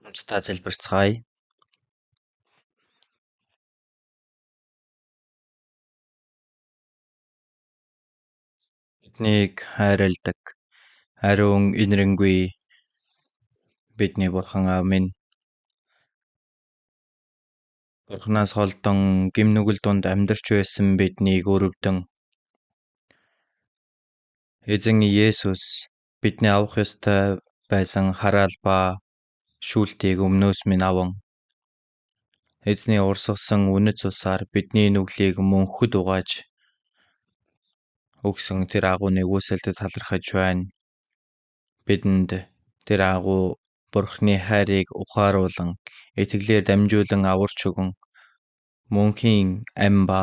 Хамтдаа залбирцгаая. Биднийг хайрладаг ариун энэрэнгүй бидний Бурхан Аав минь, Бурханаас холдон гэм нүгэл дунд амьдарч байсан биднийг өрөвдөн Эзэн Есүс бидний авах ёстой байсан хараал ба шүүлтийг өмнөөс минь аван Эзний урсгасан үнэт цусаар бидний нүглийг мөнхөд угааж өгсөн тэр агуу нигүүлсэлд талархаж байна. Бидэнд тэр агуу Бурхны хайрыг ухааруулан итгэлээр дамжуулан аварч өгөн мөнхийн амь ба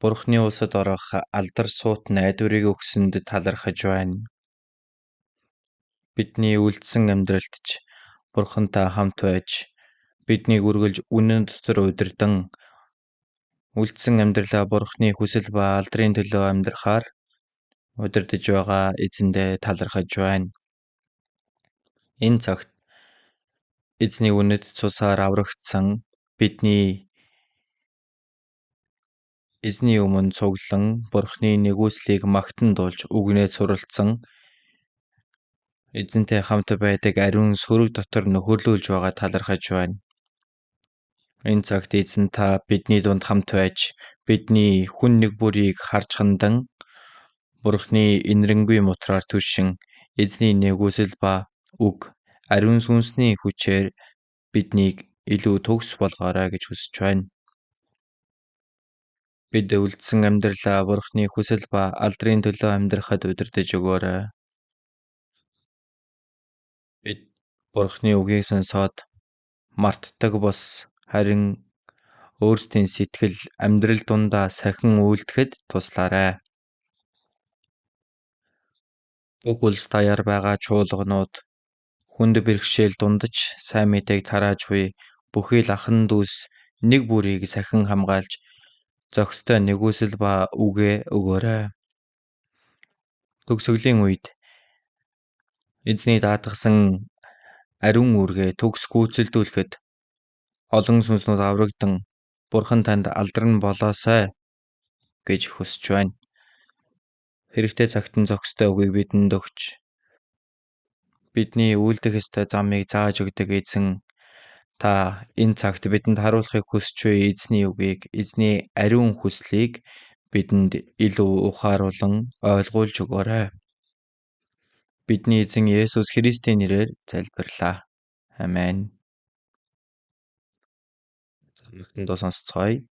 Бурхны улсад орох алдар суут найдварыг өгсөнд талархаж байна. Бидний үлдсэн амьдралд ч Бурхантай хамт байж биднийг үргэлж үнэн дотор удирдан үлдсэн амьдралаа Бурхны хүсэл ба алдрын төлөө амьдрахаар удирдаж байгаа Эзэндээ талархаж байна. Энэ цагт Эзний үнэт цусаар аврагдсан бидний Эзний өмнө цуглан Бурхны нигүүлслийг магтан дуулж үгнээ суралцсан Эзэнтэй хамт байдаг ариун сөрөг дотор нөхөрлүүлж байгаа талархаж байна. Энэ цагт Эзэн та бидний дунд хамт байж бидний хүн нэг бүрийг харж хандан Бурхны энэрэнгүй мутраар түшин Эзний нигүүлсэл ба үг ариун сүнсний хүчээр биднийг илүү төгс болгоорой гэж хүсэж байна. Бид үлдсэн амьдралаа Бурхны хүсэл ба алдрын төлөө амьдрахад удирдаж өгөөрэй. Бид Бурхны үгийг сонсоод мартдаг бус харин өөрсдийн сэтгэл амьдрал дундаа сахин үйлдэхэд туслаарай. Бүх улс даяар байгаа чуулганууд хүнд бэрхшээл дунд ч сайн мэдээг тарааж буй бүхий л ахан дүүс нэг бүрийг сахин хамгаалж зохистой нигүүлсэл ба үгээ өгөөрэй. Төгсгөлийн үед Эзний даатгасан ариун үүргээ төгс гүйцэлдүүлэхэд олон сүнснүүд аврагдан Бурхан танд алдарн болоосай гэж хүсэж байна. Хэрэгтэй цагт нь зохистой үгийг бидэнд өгч бидний үйлдэх ёстой замыг зааж өгдөг Эзэн та энэ цагт бидэнд харуулахыг хүсэж буй Эзний үгийг, Эзний ариун хүслийг бидэнд илүү ухааруулан ойлгуулж өгөөрэй. Бидний Эзэн Есүс Христийн нэрээр залбирлаа. Амен. Магтан дуу сонсоцгоё.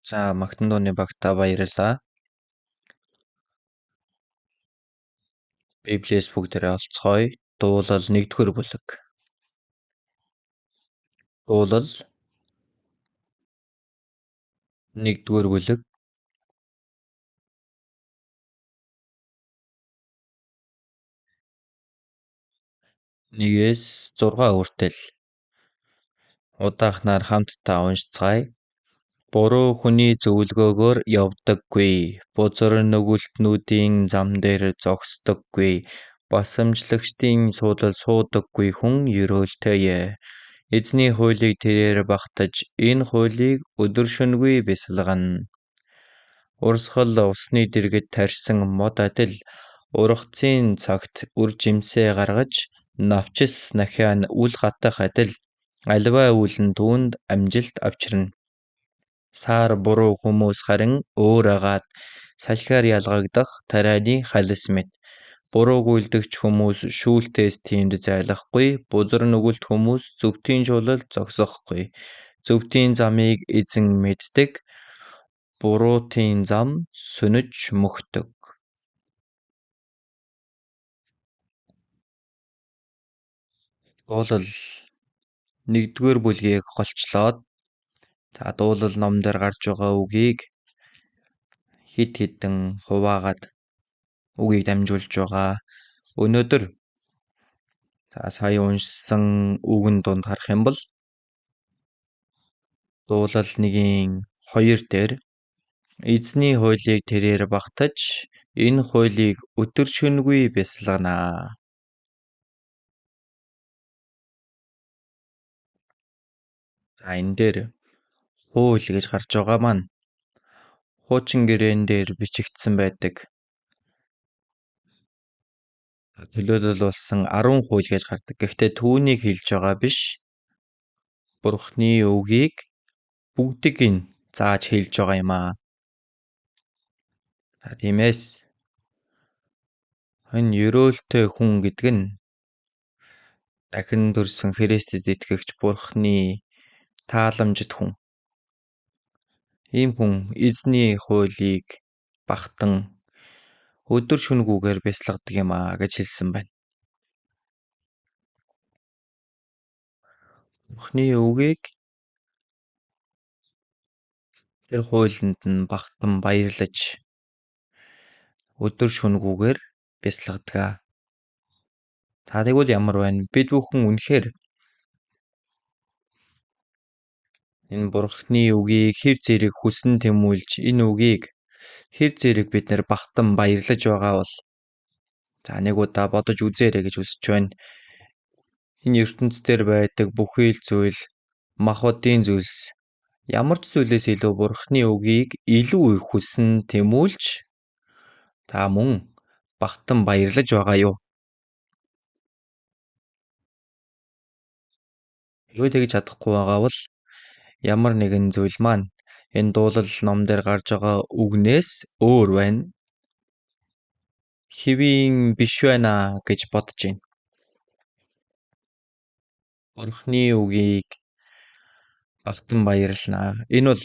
За Магтан дууны багтаа баярлалаа. Библиэс бүгдээрээ олцгоё. Дуулал 1-р бүлэг. Дуулал 1-р бүлэг. 1-ээс 6 хүртэл удаахнаар хамтдаа уншицгаая. Буруу хүний зөвлөгөөгөөр явдаггүй, бузар нүгэлтнүүдийн зам дээр зогсдоггүй, басамжлагчдын суудал суудаггүй хүн ерөөлтэй. Эзний хуулийг тэрээр багтаж, энэ хуулийг өдөр шөнөгүй бясалгана. Урсгал усны дэргэд тарьсан мод адил ургацын цагт үр жимсээ гаргаж, навчис нахиа нь үл гатах адил аливаа үйл нь түүнд амжилт авчирна. Сар буруу хүмүүс харин өөр агаад салхиар ялгагдах тарианы халис мэт. Бурууг үйлдэгч хүмүүс шүүлтээс тиймд зайлахгүй, бузар нүгэлт хүмүүс зөвтийн шулалд зогсохгүй. Зөвтийн замыг эзэн мэддэг, буруутын зам сөнөж мөхдөг. Дуулал 1-р бүлгийг голчлоод, за дуулал ном дээр гарч байгаа үгийг хэд хэдэн хуваагаад үгийг дамжуулж байгаа. Өнөөдөр за сая уншсан үгэн дунд харах юм бол дуулал 1-2 дээр эзний хуулийг тэрээр багтаж, энэ хуулийг өдөр шөнөгүй бясалгана. За энэ дээр хууль гэж гарч байгаа маань хуучин гэрээн дээр бичигдсэн байдаг. Төлөөлөл болсон 10 хууль гэж гардаг. Гэхдээ түүнийг хэлж байгаа биш. Бурхны үгийг бүгдийг нь зааж хэлж байгаа юм аа. За тиймээс энэ ерөөлтэй хүн гэдэг нь дахин төрсөн Христэд итгэгч Бурхны тааламжит хүн. Ийм хүн эзний хуулийг багтан өдөр шөнөгүйгээр бясалгадаг юм аа гэж хэлсэн байна. Бурхны үгийг тэр хуулинд нь багтан баярлаж өдөр шөнөгүйгээр бясалгадаг. За тэгвэл ямар байна? Бид бүхэн үнэхээр энэ Бурхны үгийг хэр зэрэг хүсэн тэмүүлж, энэ үгийг хэр зэрэг бид нэр багтан баярлаж байгаа бол за нэг удаа бодож үзээрэй гэж хүсэж байна. Энэ ертөнц дээр байдаг бүхий л зүйл, махбодын зүйлс ямар ч зүйлээс илүү Бурхны үгийг илүү их хүсэн тэмүүлж та мөн багтан баярлаж байгаа юу? Хэрвээ тэгж чадахгүй байгаа бол ямар нэгэн зүйл маань энэ дуулал ном дээр гарч байгаа үгнээс өөр байна. Хэвийн биш байна гэж бодож байна. Бурхны үгийг багтан баярлана. Энэ бол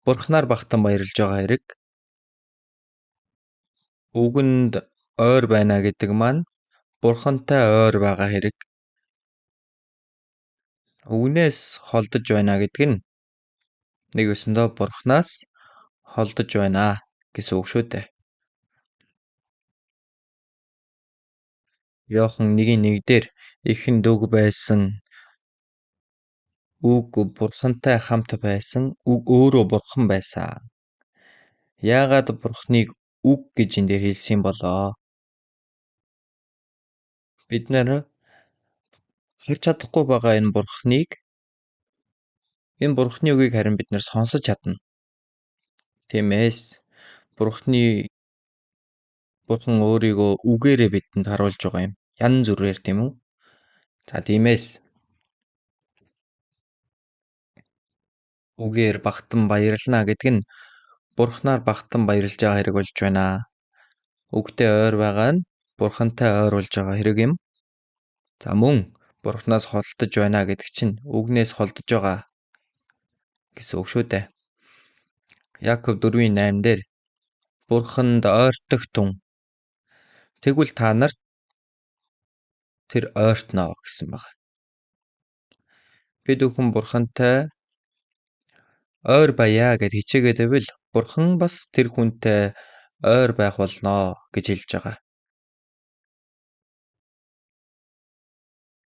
Бурхнаар багтан баярлж байгаа хэрэг. Үгэнд ойр байна гэдэг маань Бурхантай ойр байгаа хэрэг. Үгнээс холдож байна гэдэг нь нэг өсөндөө Бурханаас холдож байна гэсэн үг шүү дээ. Иохан 1:1 дээр эхэнд үг байсан, үг Бурхантай хамт байсан, үг өөрөө Бурхан байсан. Яагаад Бурханыг үг гэж энэ дээр хэлсэн болоо? Бид нэр харж чадахгүй байгаа энэ Бурханыг, энэ Бурханы үгийг харин бид нэр сонсож чадна. Тиймээс Бурхан өөрийгөө үгээрээ бидэнд харуулж байгаа юм. Янз бүрээр тийм үү? За тиймээс үгээр багтан баярлана гэдэг нь Бурханаар багтан баярлж байгаа хэрэг болж байна. Үгтэй ойр байгаа нь Бурхантай ойр болж байгаа хэрэг юм. За мөн Бурханаас холдож байна гэдэг чинь үгнээс холдож байгаа гэсэн үг шүү дээ. Яков 4:8 дээр Бурханд ойртогтун. Тэгвэл та нарт тэр ойртно гэсэн байна. Бид бүхэн Бурхантай ойр байя гэд хичээгээд байвал Бурхан бас тэр хүнтэй ойр байх болно гэж хэлж байгаа.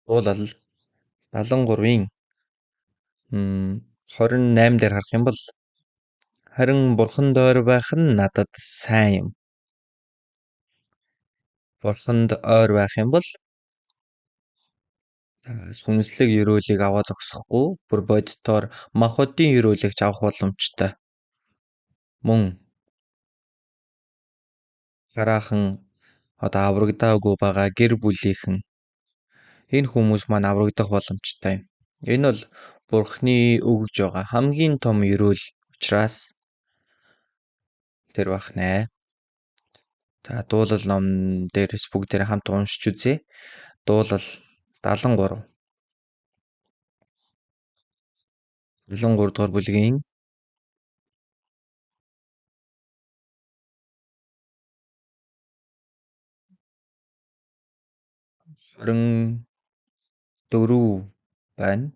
Дуулал 73-ийн 28 дээр харах юм бол харин Бурханд ойр байх нь надад сайн юм. Бурханд ойр байх юм бол сүнслэг ерөөлийг аваа зогсохгүй бүр бодитоор махбодын ерөөлийг ч авах боломжтой. Мөн хараахан одоо аврагдаагүй байгаа гэр бүлийнхэн энэ хүмүүс маань аврагдах боломжтой юм. Энэ бол Бурхны өгж байгаа хамгийн том ерөөл учраас тэр байх нэ. За дуулал ном дээрээс бүгдээрээ хамт уншиж үзье. Дуулал 73. 73 дугаар бүлгийн 24 байна.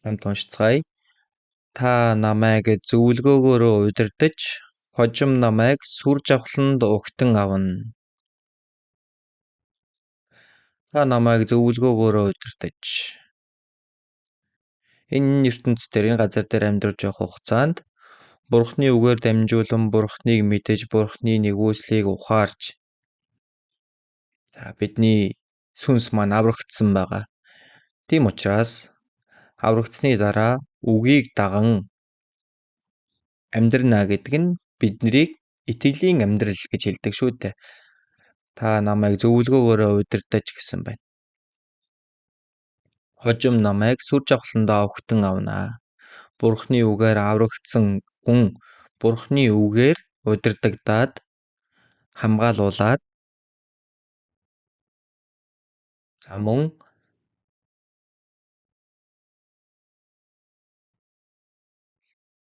Хамт уншицгаая. Та намайг зөвлөгөөгөөрөө удирдаж, хожим намайг сүр жавхланд угтан авна. Та намайг зөвлөгөөгөөрөө удирдаж. Энэ ертөнц дээр, энэ газар дээр амьдарч явах хугацаанд Бурхны үгээр дамжуулан Бурхныг мэдэж, Бурхны нэгүслийг ухаарч бидний сүнс маань аврагдсан байгаа. Тийм учраас аврагдсны дараа үгийг даган амьдрна гэдэг нь биднийг итгэлийн амьдрал гэж хэлдэг шүү дээ. Та намайг зөвлөгөөгөөрөө удирдаж гэсэн байна. Хожим намайг сүр жавхландаа угтан авна. Бурхны үгээр аврагдсан хүн Бурхны үгээр удирдагдаад хамгаалуулаад мөн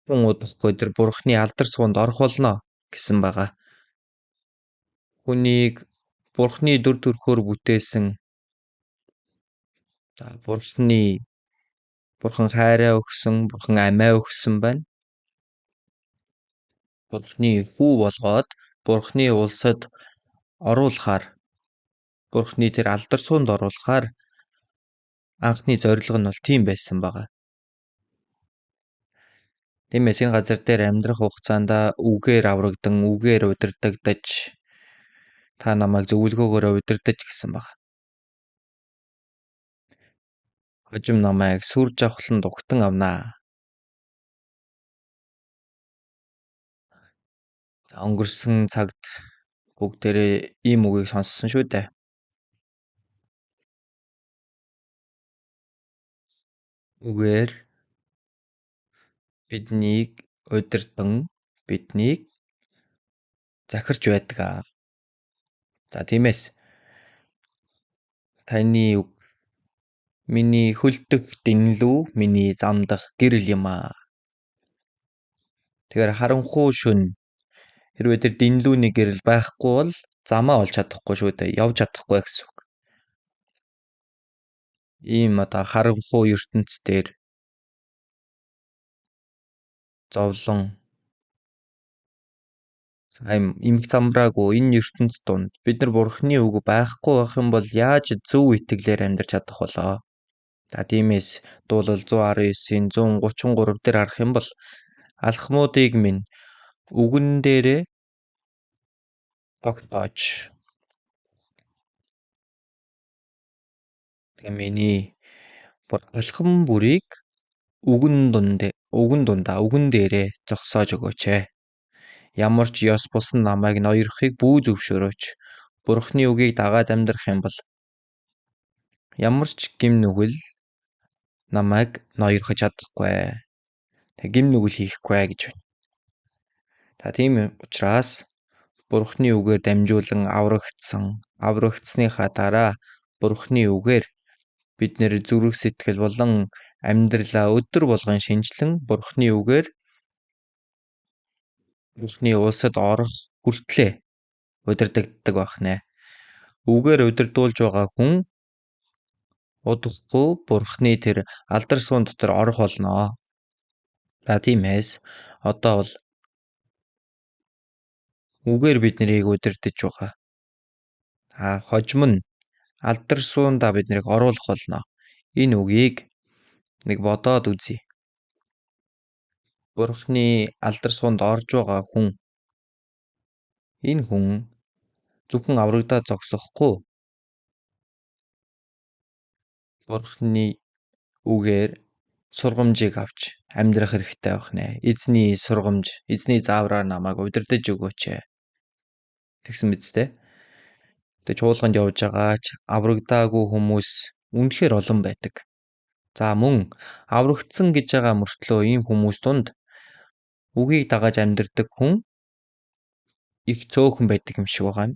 хүн удахгүй тэр Бурхны алдар суунд орох болно гэсэн байгаа. Хүнийг Бурхны дүр төрхөөр бүтээсэн Бурхан хайраа өгсөн, Бурхан амиа өгсөн байна. Бурхны хүү болгоод Бурхны улсад оруулахаар, Бурхны тэр алдар суунд оруулахаар анхны зорилго нь бол тийм байсан байгаа. Тиймээс энэ газар дээр амьдрах хугацаанд үгээр аврагдан, үгээр удирдагдаж, та намайг зөвлөгөөгөөрөө удирдаж гэсэн баг. Хожим намайг сүр жавхланд угтан авнаа. Өнгөрсөн цагт бүгдээрээ ийм үгийг сонссон шүү дээ. Үгээр биднийг удирдан, биднийг захирч байдаг. За тиймээс таны үг миний хөлдөх дэнлүү, миний замдах гэрэл юм аа. Тэгэхээр харанхуй шөнө хэрвээ тэр дэнлүүний гэрэл байхгүй бол замаа олж чадахгүй шүү дээ. Явж чадахгүй гэсэн үг. Ийм одоо харанхуй ертөнц дээр зовлон эмх замраагүй энэ ертөнц дунд бид нар Бурхны үг байхгүй байх юм бол яаж зөв итгэлээр амьдарч чадах болоо? За тиймээс дуулал 119-ийн 133 дээр харах юм бол алхмуудыг минь үгэн дээрээ тогтоож. Тэгээ миний алхам бүрийг үгэн дундаа үгэн дээрээ зогсоож өгөөч. Ямар ч ёс бус намайг ноёрхыг бүү зөвшөөрөөч. Бурхны үгийг дагаад амьдрах юм бол ямар ч гэм нүгэл намайг ноёрхож чадахгүй. Тэг гэм нүгэл хийхгүй гэж байна. За тийм учраас Бурхны үгээр дамжуулан аврагдсан. Аврагдсныхаа дараа Бурхны үгээр бид нэр зүрх сэтгэл болон амьдралаа өдөр болгон шинжилэн Бурхны үгээр Бурхны улсад орох хүртлээ удирдагддаг байх нэ. Үгээр удирдуулж байгаа хүн удахгүй Бурхны тэр алдар суун дотор орох болно. За тиймээс одоо бол үгээр бид нарыг удирдах байгаа. А хожим нь алдар суундаа бид нарыг оруулах болно. Энэ үгийг нэг бодоод үзье. Бурхны алдар суунд орж байгаа хүн, энэ хүн зөвхөн аврагдаад зогсохгүй. Бурхны үгээр сургамжийг авч амьдрах хэрэгтэй байх нэ. Эзний сургамж, эзний заавраар намайг удирдах өгөөч. Тэгсэн биз дээ. Тэгээ чуулганд явж байгаа ч аврагдаагүй хүмүүс үнэхээр олон байдаг. За мөн аврагдсан гэж байгаа мөртлөө ийм хүмүүс дунд үгийг дагаж амьдрдаг хүн их цөөхөн байдаг юм шиг байгаа юм.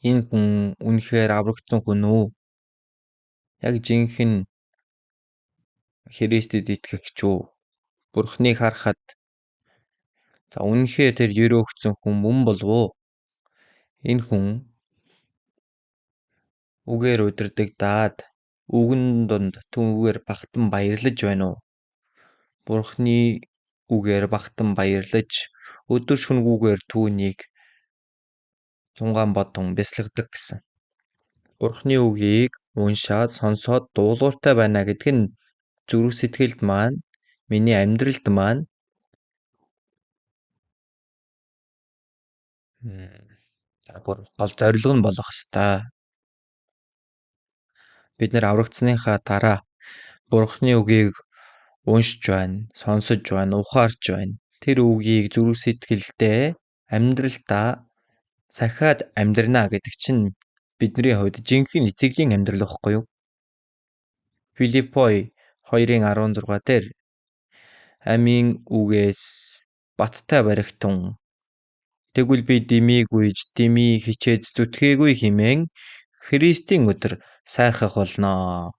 Энэ хүн үнэхээр аврагдсан хүн үү? Яг жинхэнэ Христэд итгэгч үү? Бурхныг харахад за үнэхээр тэр ерөөгдсөн хүн мөн болов уу? Энэ хүн үгээр удирдагдаад үгэн дунд түүгээр багтан баярлаж байна уу? Бурхны үгээр багтан баярлаж өдөр шөнөгүйгээр түүнийг тунгаан бодон бясалгадаг гэсэн. Бурхны үгийг уншаад сонсоод дуулууртай байна гэдэг нь зүрх сэтгэлд маань, миний амьдралд маань бүр гол зорилго нь болох ёстой. Бид нар аврагдсаныхаа дараа Бурхны үгийг уншиж байна, сонсож байна, ухаарч байна. Тэр үгийг зүрх сэтгэлдээ амьдралдаа сахиад амьдрна гэдэг чинь бидний хувьд жинхэнэ итгэлийн амьдрал байхгүй юу? Филиппой 2:16 дээр амийн үгээс баттай баригтун. Тэгвэл би дэмийгүйж, дэмий хичээж зүтгээгүй хэмээн Христийн өдөр сайрхах болно.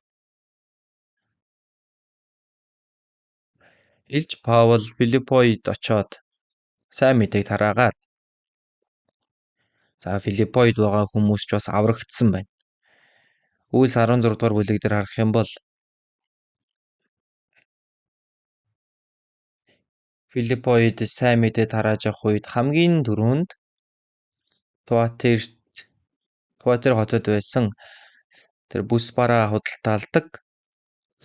Илч Паул Филиппойд очоод сайн мэдээг тараагаад за Филиппойд байгаа хүмүүс ч бас аврагдсан байна. Үйлс 16 дугаар бүлэг дээр харах юм бол Филиппойд сайн мэдээ тарааж явах үед хамгийн түрүүнд Туатир хотод байсан тэр бүс бараа худалдаалдаг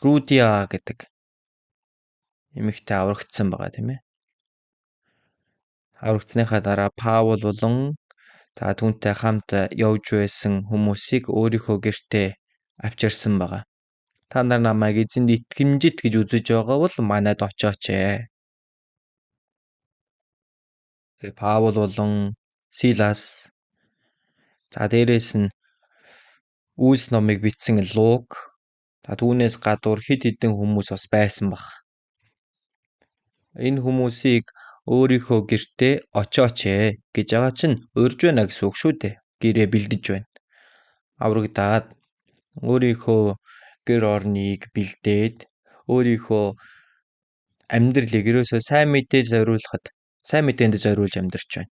Рудиа гэдэг эмэгтэй аврагдсан байгаа тийм ээ. Аврагдсаныхаа дараа Паул болон та түүнтэй хамт явж байсан хүмүүсийг өөрийнхөө гэртээ авчирсан байгаа. Та нар намайг эзэнд итгэмжит гэж үзэж байгаа бол манайд очооч ээ. Паул болон Силас за дээрээс нь Үйлс номыг бичсэн Лук, за түүнээс гадуур хэд хэдэн хүмүүс бас байсан баг. Энэ хүмүүсийг өөрийнхөө гэртээ очооч ээ гэж байгаа чинь урьж байна гэсэн үг шүү дээ. Гэрээ бэлдэж байна. Аврагдаад өөрийнхөө гэр орныг бэлдээд өөрийнхөө амьдралыг ерөөсөө сайн мэдээ зориулахад сайн мэдээнд зориулж амьдарч байна.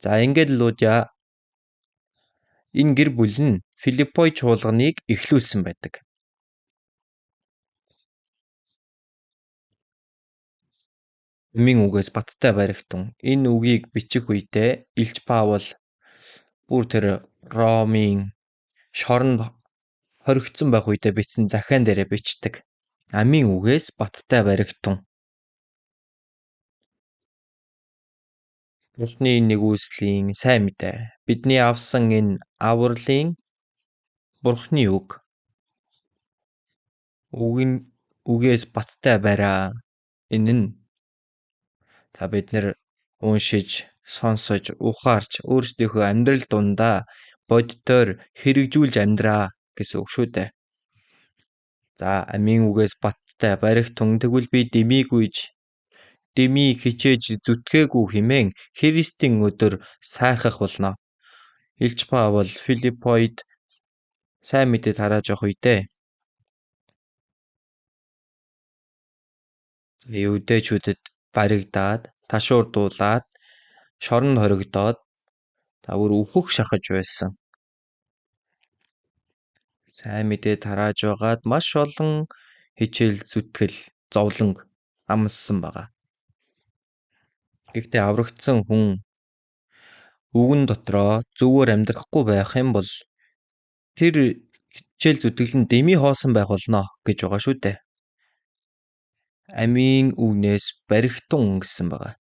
За ингээд Лудиа энэ гэр бүл нь Филиппой чуулганыг эхлүүлсэн байдаг. Амийн үгээс баттай баригтун. Энэ үгийг бичих үедээ Илч Паул бүр тэр Ромын шоронд хоригдсон байх үедээ бичсэн захиан дээрээ бичдэг. Амийн үгээс баттай баригтун. Бурхны нэгүслийн сайн мэдээ. Бидний авсан энэ авралын Бурхны үг. Үг нь үгээс баттай бариа. Энэ нь та бид нэр уншиж, сонсож, ухаарч өөрсдийнхөө амьдрал дундаа бодитоор хэрэгжүүлж амьдраа гэсэн үг шүү дээ. За амийн үгээс баттай баригтун. Тэгвэл би дэмийгүйж, дэмий хичээж зүтгээгүй хэмээн Христийн өдөр сайрхах болно. Илч Паул Филиппойд сайн мэдээ тарааж явах үедээ Евдэчүүдэд баригдаад, ташуурдуулаад, шоронд хоригдоод бүр үхэх шахаж байсан. Сайн мэдээ тарааж байгаад маш олон хичээл зүтгэл зовлон амссан байгаа. Гэхдээ аврагдсан хүн үгэн дотроо зөвөр амьдрахгүй байх юм бол тэр хичээл зүтгэл нь дэмий хоосон байх болно гэж байгаа шүү дээ. Амийн үгнээс баригтун гэсэн байгаа.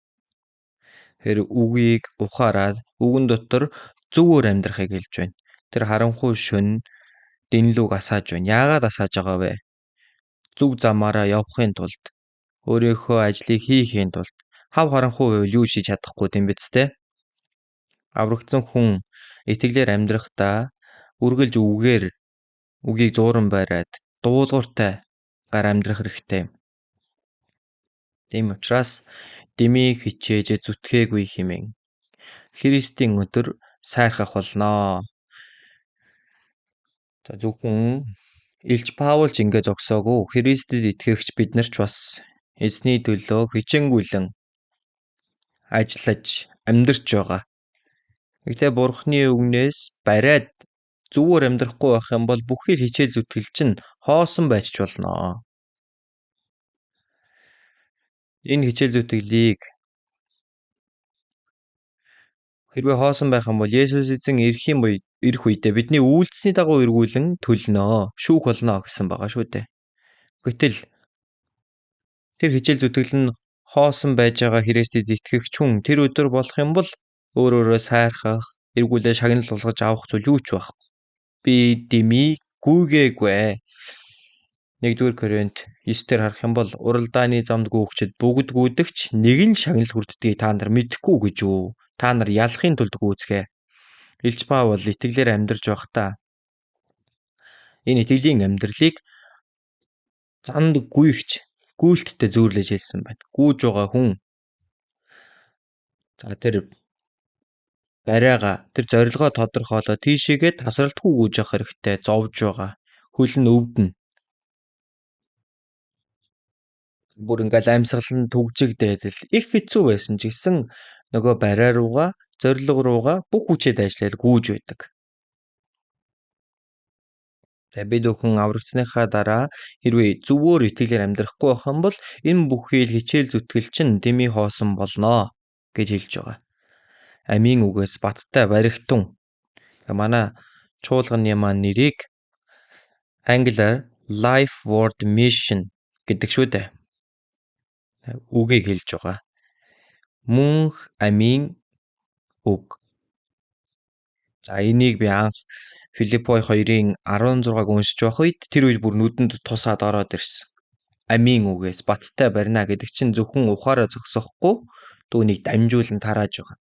Тэр үгийг ухаарад үгэн дотор зөвөр амьдрахыг хэлж байна. Тэр харанхуй шөнө дэнлүүг асааж байна. Яагаад асааж байгаа вэ? Зөв замаараа явахын тулд, өөрийнхөө ажлыг хийхийн тулд хав харанхуй байвал юу хийж чадахгүй юм биз дээ. Аврагдсан хүн итгэлээр амьдрахдаа үргэлж үгийг зууран бариад дуулууртай гар амьдрах хэрэгтэй юм. Тийм учраас дэмий хичээж зүтгээгүй хэмээн Христийн өдөр сайрхах болно. За зөвхөн Илч Паул ч ингэ зогсоогүй. Христэд итгэгч бид нар ч бас эзний төлөө хичээнгүйлэн ажиллаж амьдарч байгаа. Гэхдээ Бурхны үгнээс бариад зөвөр амьдрахгүй байх юм бол бүхий л хичээл зүтгэл чинь хоосон байж ч болно. Энэ хичээл зүтгэлийг хэрвээ хоосон байх юм бол Есүс эзэн ирэх үедээ бидний үйлдэлсний дагуу эргүүлэн төлнө, шүүх болно гэсэн байгаа шүү дээ. Гэтэл тэр хичээл зүтгэл нь хоосон байж байгаа Христэд итгэгч хүн тэр өдөр болох юм бол өөр өөрөө сайрхах, эргүүлээ шагнал болгож авах зүйл юу ч байхгүй. Би дэмий гүйгээгүй. 1-р Коринт 9-ээр харах юм бол уралдааны замд гүйгчид бүгд гүйдэгч нэг нь шагнал хүртдгийг та нар мэдэхгүй гэж үү? Та нар ялахын тулд гүйцгээ. Илч Паул итгэлээр амьдарч байхдаа энэ итгэлийн амьдралыг занд гүйгч гүйлттэй зөөрлөж хэлсэн байна. Гүйж байгаа хүн за тэр бариага тэр зорилгоо тодорхойлоо тийшээгээ тасралтгүй гүйж явах хэрэгтэй, зовж байгаа. Хөл нь өвдөнө. Бүр ингээл амьсгал нь түгжигдээд л их хэцүү байсан ч гэсэн нөгөө бариа руугаа зорилго руугаа бүх хүчээ дайшлаад гүйж байдаг. За бид бүхэн аврагдсаныхаа дараа хэрвээ зөвөр итгэлээр амьдрахгүй байх юм бол энэ бүхий л хичээл зүтгэл чинь дэмий хоосон болно гэж хэлж байгаа. Амийн үгээс баттай баригтун. Манай чуулганы маань нэрийг англиар Life Word Mission гэдэг шүү дээ. Үгийг хэлж байгаа. Мөнх амийн үг. За энийг би анх Филиппой 2-ын 16-г уншиж байх үед тэр үед бүр нүдэнд тусаад ороод ирсэн. Амийн үгээс баттай барина гэдэг чинь зөвхөн ухаараа зогсохгүй түүнийг дамжуулан тарааж байгаа.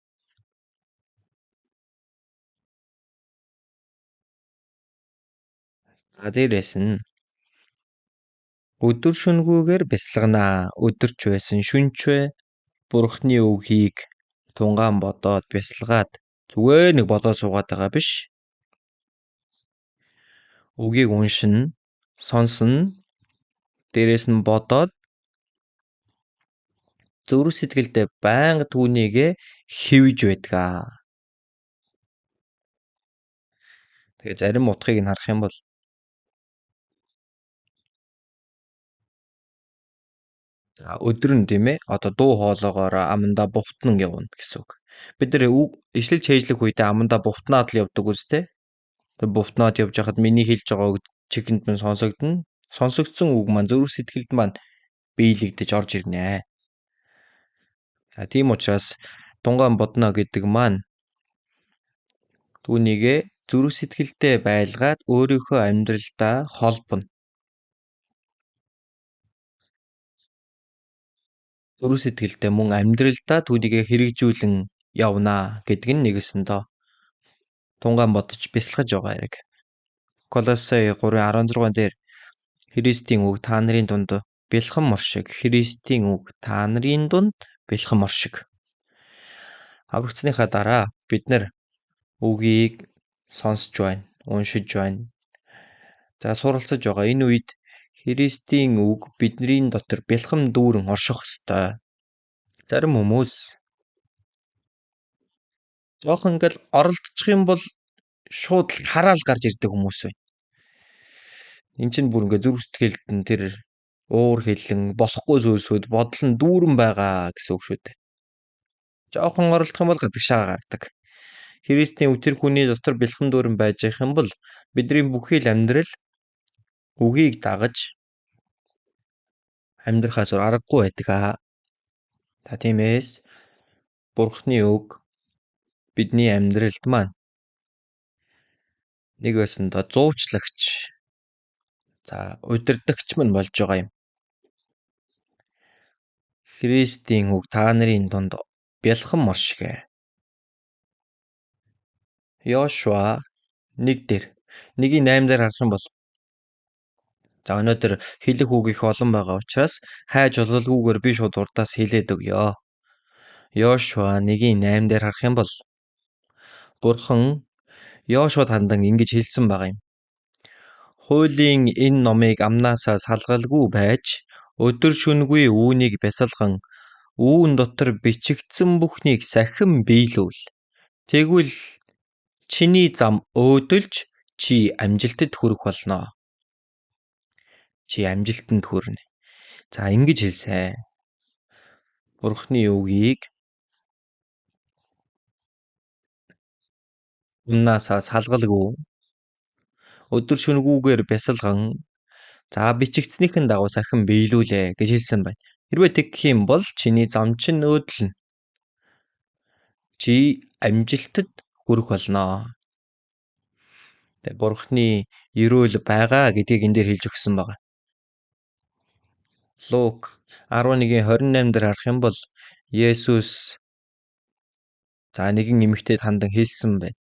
За дээрээс нь өдөр шөнөгүйгээр бясалганаа. Өдөрч байсан шүнчвэ Бурхны үгийг тунгаан бодоод бясалгаад зүгээр нэг бодоод суугаад байгаа биш. Үгийг уншина, сонсно, дээрээс нь бодоод зүрх сэтгэлдээ байнга түүнийгээ хэвж байдаг. Тэгээ зарим утгыг нь харах юм бол за өдөр нь тийм одоо дуу хоолоогоор амандаа бувтнан явна гэсэн үг. Бид нар ишлэл чэйжлэх үедээ амандаа бувтнаад л явдаг үстэй. Тэр бувтнаад явж байхад миний хэлж байгаа үг чихэнд минь сонсогдоно. Сонсогдсон үг маань зүрх сэтгэлд маань биелэгдэж орж ирнэ. За тийм учраас тунгаан бодно гэдэг маань түүнийгээ зүрх сэтгэлдээ байлгаад өөрийнхөө амьдралдаа холбоно. Зүрх сэтгэлдээ мөн амьдралдаа түүнийгээ хэрэгжүүлэн явна гэдэг нь нэгэсэндөө тунгаан бодож бясалгаж байгаа хэрэг. Колосай 3:16 дээр Христийн үг та нарын дунд бэлхэн мор шиг, Христийн үг та нарын дунд бэлхэн мор шиг. Аврагдсаныхаа дараа бид нар үгийг сонсож байна, уншиж байна. За суралцаж байгаа. Энэ үед Христийн үг бидний дотор бэлхэм дүүрэн орших ёстой. Зарим хүмүүс жоохон ингээл оролдчих юм бол шууд л хараал гарч ирдэг хүмүүс байна. Энд чинь бүр ингээ зүрх сэтгэлд нь тэр уур хилэн болохгүй зүйлсүүд бодол нь дүүрэн байгаа гэсэн үг шүү дээ. Жоохон оролдох юм бол гадагшаа гардаг. Христийн үтэр хүний дотор бэлхэн дүүрэн байж явах юм бол бидний бүхий л амьдрал үгийг дагаж амьдрахаас өөр аргагүй байдаг аа. Та тиймээс Бурхны үг бидний амьдралд маань нэг байсандаа зуучлагч, за удирдагч мань болж байгаа юм. Христийн үг та нарын дунд бялхан мор шигэ. Йошуа 1 дээр 1-8 дээр харах юм бол за өнөөдөр хэлэх үг их олон байгаа учраас хайж ололгүйгээр би шууд урдаас хэлээд өгье. Йошуа 1-8 дээр харах юм бол Бурхан Йошуад хандан ингэж хэлсэн байгаа юм. Хуулийн энэ номыг амнаасаа салгалгүй байж өдөр шөнөгүй үүнийг бясалган үүн дотор бичигдсэн бүхнийг сахин биелүүл. Тэгвэл чиний зам өөдөлж чи амжилтад хүрэх болно. Чи амжилтанд хүрнэ. За ингэж хэлсэн. Бурхны үгийг амнаасаа салгалгүй өдөр шөнөгүүгээр бясалган за бичигдснийхэн дагуу сахин биелүүлээ гэж хэлсэн байна. Хэрвээ тэгэх юм бол чиний зам чинь өөдлөнө. Чи амжилтад хүрэх болно. Тэгээ Бурхны ерөөл байгаа гэдгийг энэ дээр хэлж өгсөн байна. Лук 11:28 дээр харах юм бол Есүс за нэгэн эмэгтэйд хандан хэлсэн байна.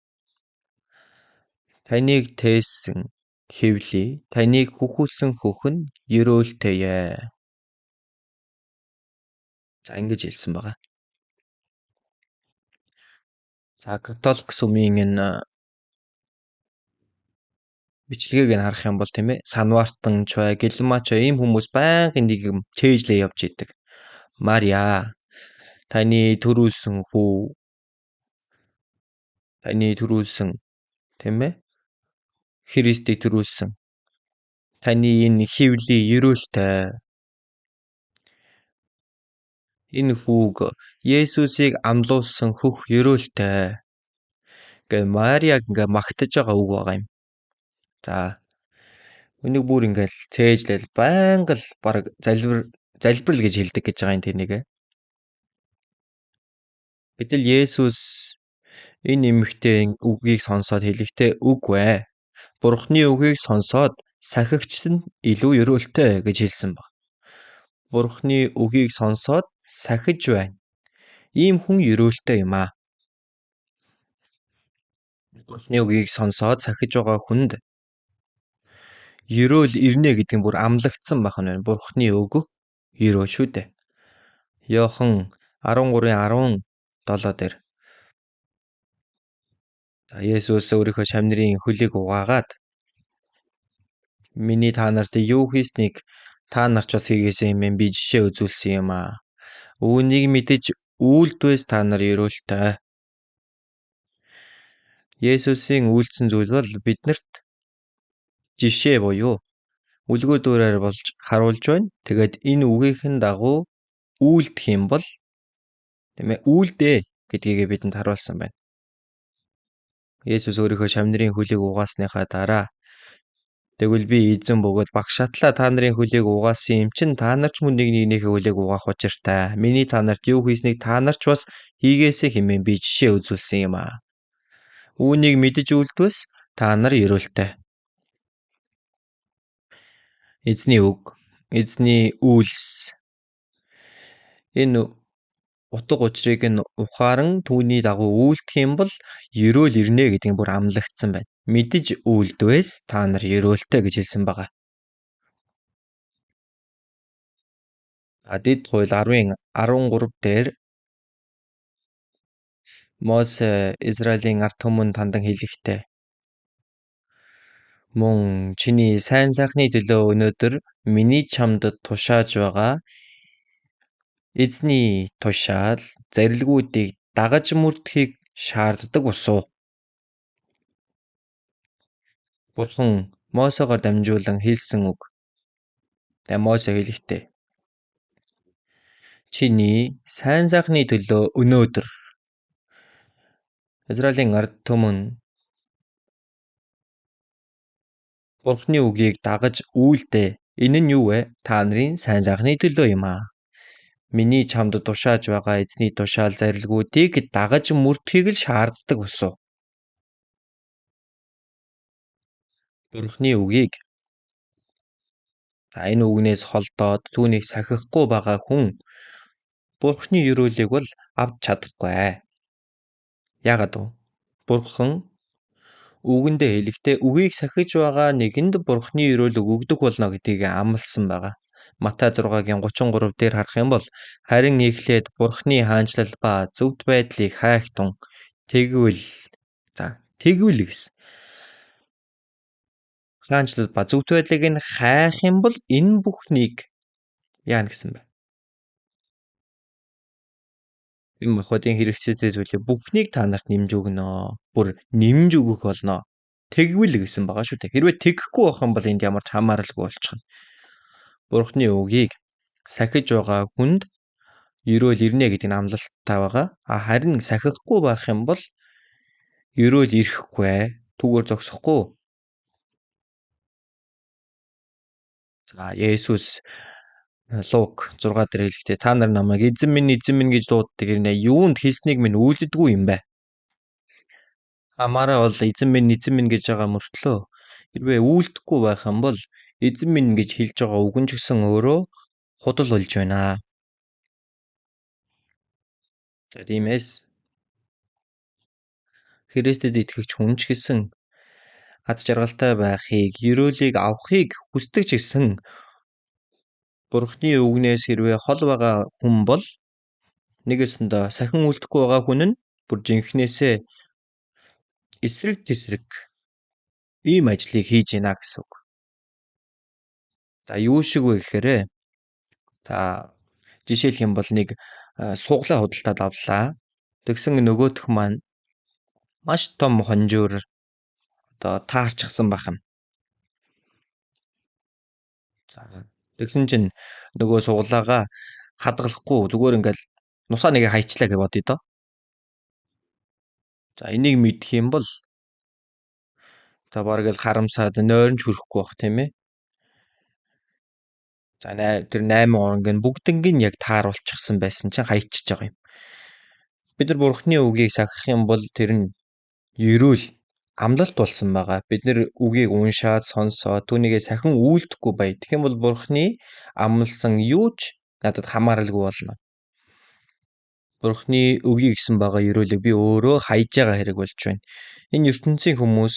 Таныг тээсэн хэвлий, таныг хөхүүлсэн хөх нь ерөөлтэй. За ингэж хэлсэн байгаа. За католик сүмийн энэ бичлэгийг нь харах юм бол тийм ээ Санвартан ч бай, Гэлмач бай ийм хүмүүс байнгын нэг юм чэйжлээ явж идэг. Мариа таны төрүүлсэн хүү, таны төрүүлсэн тийм ээ Христийг төрүүлсэн. Таны энэ хэвлий ерөөлтэй. Энэ хүүг Есүсийг амлуулсан хөх ерөөлтэй гэ Мариаг ингээ магтаж байгаа үг байгаа юм. За үнийг бүр ингээл цээжлэл байнга л баг залбирал гэж хэлдэг гэж байгаа юм тэнийг. Гэтэл Есүс энэ эмэгтэй үгийг сонсоод хэлэхдээ үгүй ээ. Бурхны үгийг сонсоод сахигчд нь илүү ерөөлтэй гэж хэлсэн баг. Бурхны үгийг сонсоод сахиж байна. Ийм хүн ерөөлтэй юм аа. Бурхны үгийг сонсоод сахиж байгаа хүнд ерөөл ирнэ гэдэг нь бүр амлагдсан байх нь байна. Бурхны өгөх ерөөл шүү дээ. Иохан 13:17 дээр Есүс өөрийнхөө шавь нарын хөлийг угаагаад миний та нарт юу хийснийг та нар ч бас хийгээсэй хэмээн би жишээ үзүүлсэн юм аа. Үүнийг мэдэж үйлдвээс та нар ерөөлтэй. Есүсийн үйлдсэн зүйл бол биднэрт жишээ буюу үлгэр дуурайл болж харуулж байна. Тэгээд энэ үгийнхэн дагуу үйлдэх юм бол тийм ээ үйлдээ гэдгийг бидэнд харуулсан байна. Есүс өөрийнхөө шавь нарын хөлийг угаасныхаа дараа тэгвэл би эзэн бөгөөд багш шатлаа та нарын хөлийг угаасан юм чинь та нар ч мөн нэг нэгнийхээ хөлийг угаах учиртай. Миний та нарт юу хийснийг та нар ч бас хийгээсэй хэмээн би жишээ үзүүлсэн юм аа. Үүнийг мэдэж үйлдвэс та нар ерөөлтэй. Эзний үг, эзний үйлс. Энэ утга учирыг нь ухааран түүний дагуу үйлдэх юм бол ерөөл ирнэ гэдэг нь бүр амлагдсан байна. Мэдэж үйлдвээс та нар ерөөлтэй гэж хэлсэн байгаа. Дэд хууль 10:13 дээр Мосе Израилийн ард түмэнд хандан хэлэхдээ мөн чиний сайн сайхны төлөө өнөөдөр миний чамд тушааж байгаа Эзний тушаал зарилгуудыг дагаж мөрдөхийг шаарддаг босуу. Бурхан Мосегоор дамжуулан хэлсэн үг. Тэгээ Мосе хэлэхдээ чиний сайн сайхны төлөө өнөөдөр Израилийн ард түмэн Бурханы үгийг дагаж үйлдээ. Энэ нь юу вэ? Та нарын сайн сайхны төлөө юм аа. Миний чамд тушааж байгаа эзний тушаал зарилгуудыг дагаж мөрдөхийг л шаарддаг босуу. Бурханы үгийг энэ үгнээс холдоод түүнийг сахихгүй байгаа хүн Бурханы ерөөлийг бол авч чадахгүй. Яагаад вэ? Бурхан үгэндээ хэлэхдээ үгийг сахиж байгаа нэгэнд Бурханы ерөөл өгөгдөх болно гэдгийг амласан байгаа. Матай 6-гийн 33 дээр харах юм бол харин эхлээд Бурханы хаанчлал ба зөвхт байдлыг хайхтун тэгвэл тэгвэл гэсэн. Хаанчлал ба зөвхт байдлыг нь хайх юм бол энэ бүхнийг яана гэсэн бэ? Энэ махбодын хэрэгцээтэй зүйлийг бүхнийг та нарт нэмж өгнө. Бүр нэмж өгөх болно. Тэгвэл гэсэн байгаа шүү дээ. Хэрвээ тэгхгүй байх юм бол энд ямар ч хамааралгүй болчихно. Бурхны үгийг сахиж байгаа хүнд ерөөл ирнэ гэдэг нь амлалттай байгаа. Харин сахихгүй байх юм бол ерөөл ирэхгүй, түүгээр зогсохгүй. За Есүс Лук 6 дээр хэлэхдээ та нар намайг эзэн минь эзэн минь гэж дууддаг хэрнээ юунд хэлснийг минь үйлддэггүй юм бэ? Амаараа бол эзэн минь эзэн минь гэж байгаа мөртлөө хэрвээ үйлдэхгүй байх юм бол эзэн минь гэж хэлж байгаа үг нь ч гэсэн өөрөө худал болж байна. За тиймээс Христэд итгэгч хүн ч гэсэн аз жаргалтай байхыг, ерөөлийг авахыг хүсдэг ч гэсэн Бурхны үгнээс хэрвээ хол байгаа хүн бол нэгэсэндээ сахин үлдэхгүй байгаа хүн нь бүр жинхнээсээ эсрэг тесрэг ийм ажлыг хийж байна гэсэн үг. За юу шиг вэ гэхээр за жишээлх юм бол нэг суглаа худалдаад авлаа. Тэгсэн нөгөөх маань маш том хонжуур одоо таарчихсан байх юм. За тэгсэн чинь нөгөө суглаагаа хадгалахгүй зүгээр ингээл нусаа нэгэ хайчлаа гэж бодъё доо. За энийг мэдэх юм бол за бараг л харамсаад нойрон ч хүрэхгүй байх тийм ээ. За тэр 8 оронг нь бүгднг нь яг тааруулчихсан байсан чинь хайчиж байгаа юм. Бид нар Бурхны үгийг сахих юм бол тэр нь ерөөл амлалт болсон байгаа. Бид нэр үгийг уншаад сонсоод түүнийгээ сахин үйлдэхгүй бай. Тэгэх юм бол Бурхны амласан юу ч надад хамааралгүй болно. Бурхны үгийг гэсэн байгаа ерөөлийг би өөрөө хайж байгаа хэрэг болж байна. Энэ ертөнцийн хүмүүс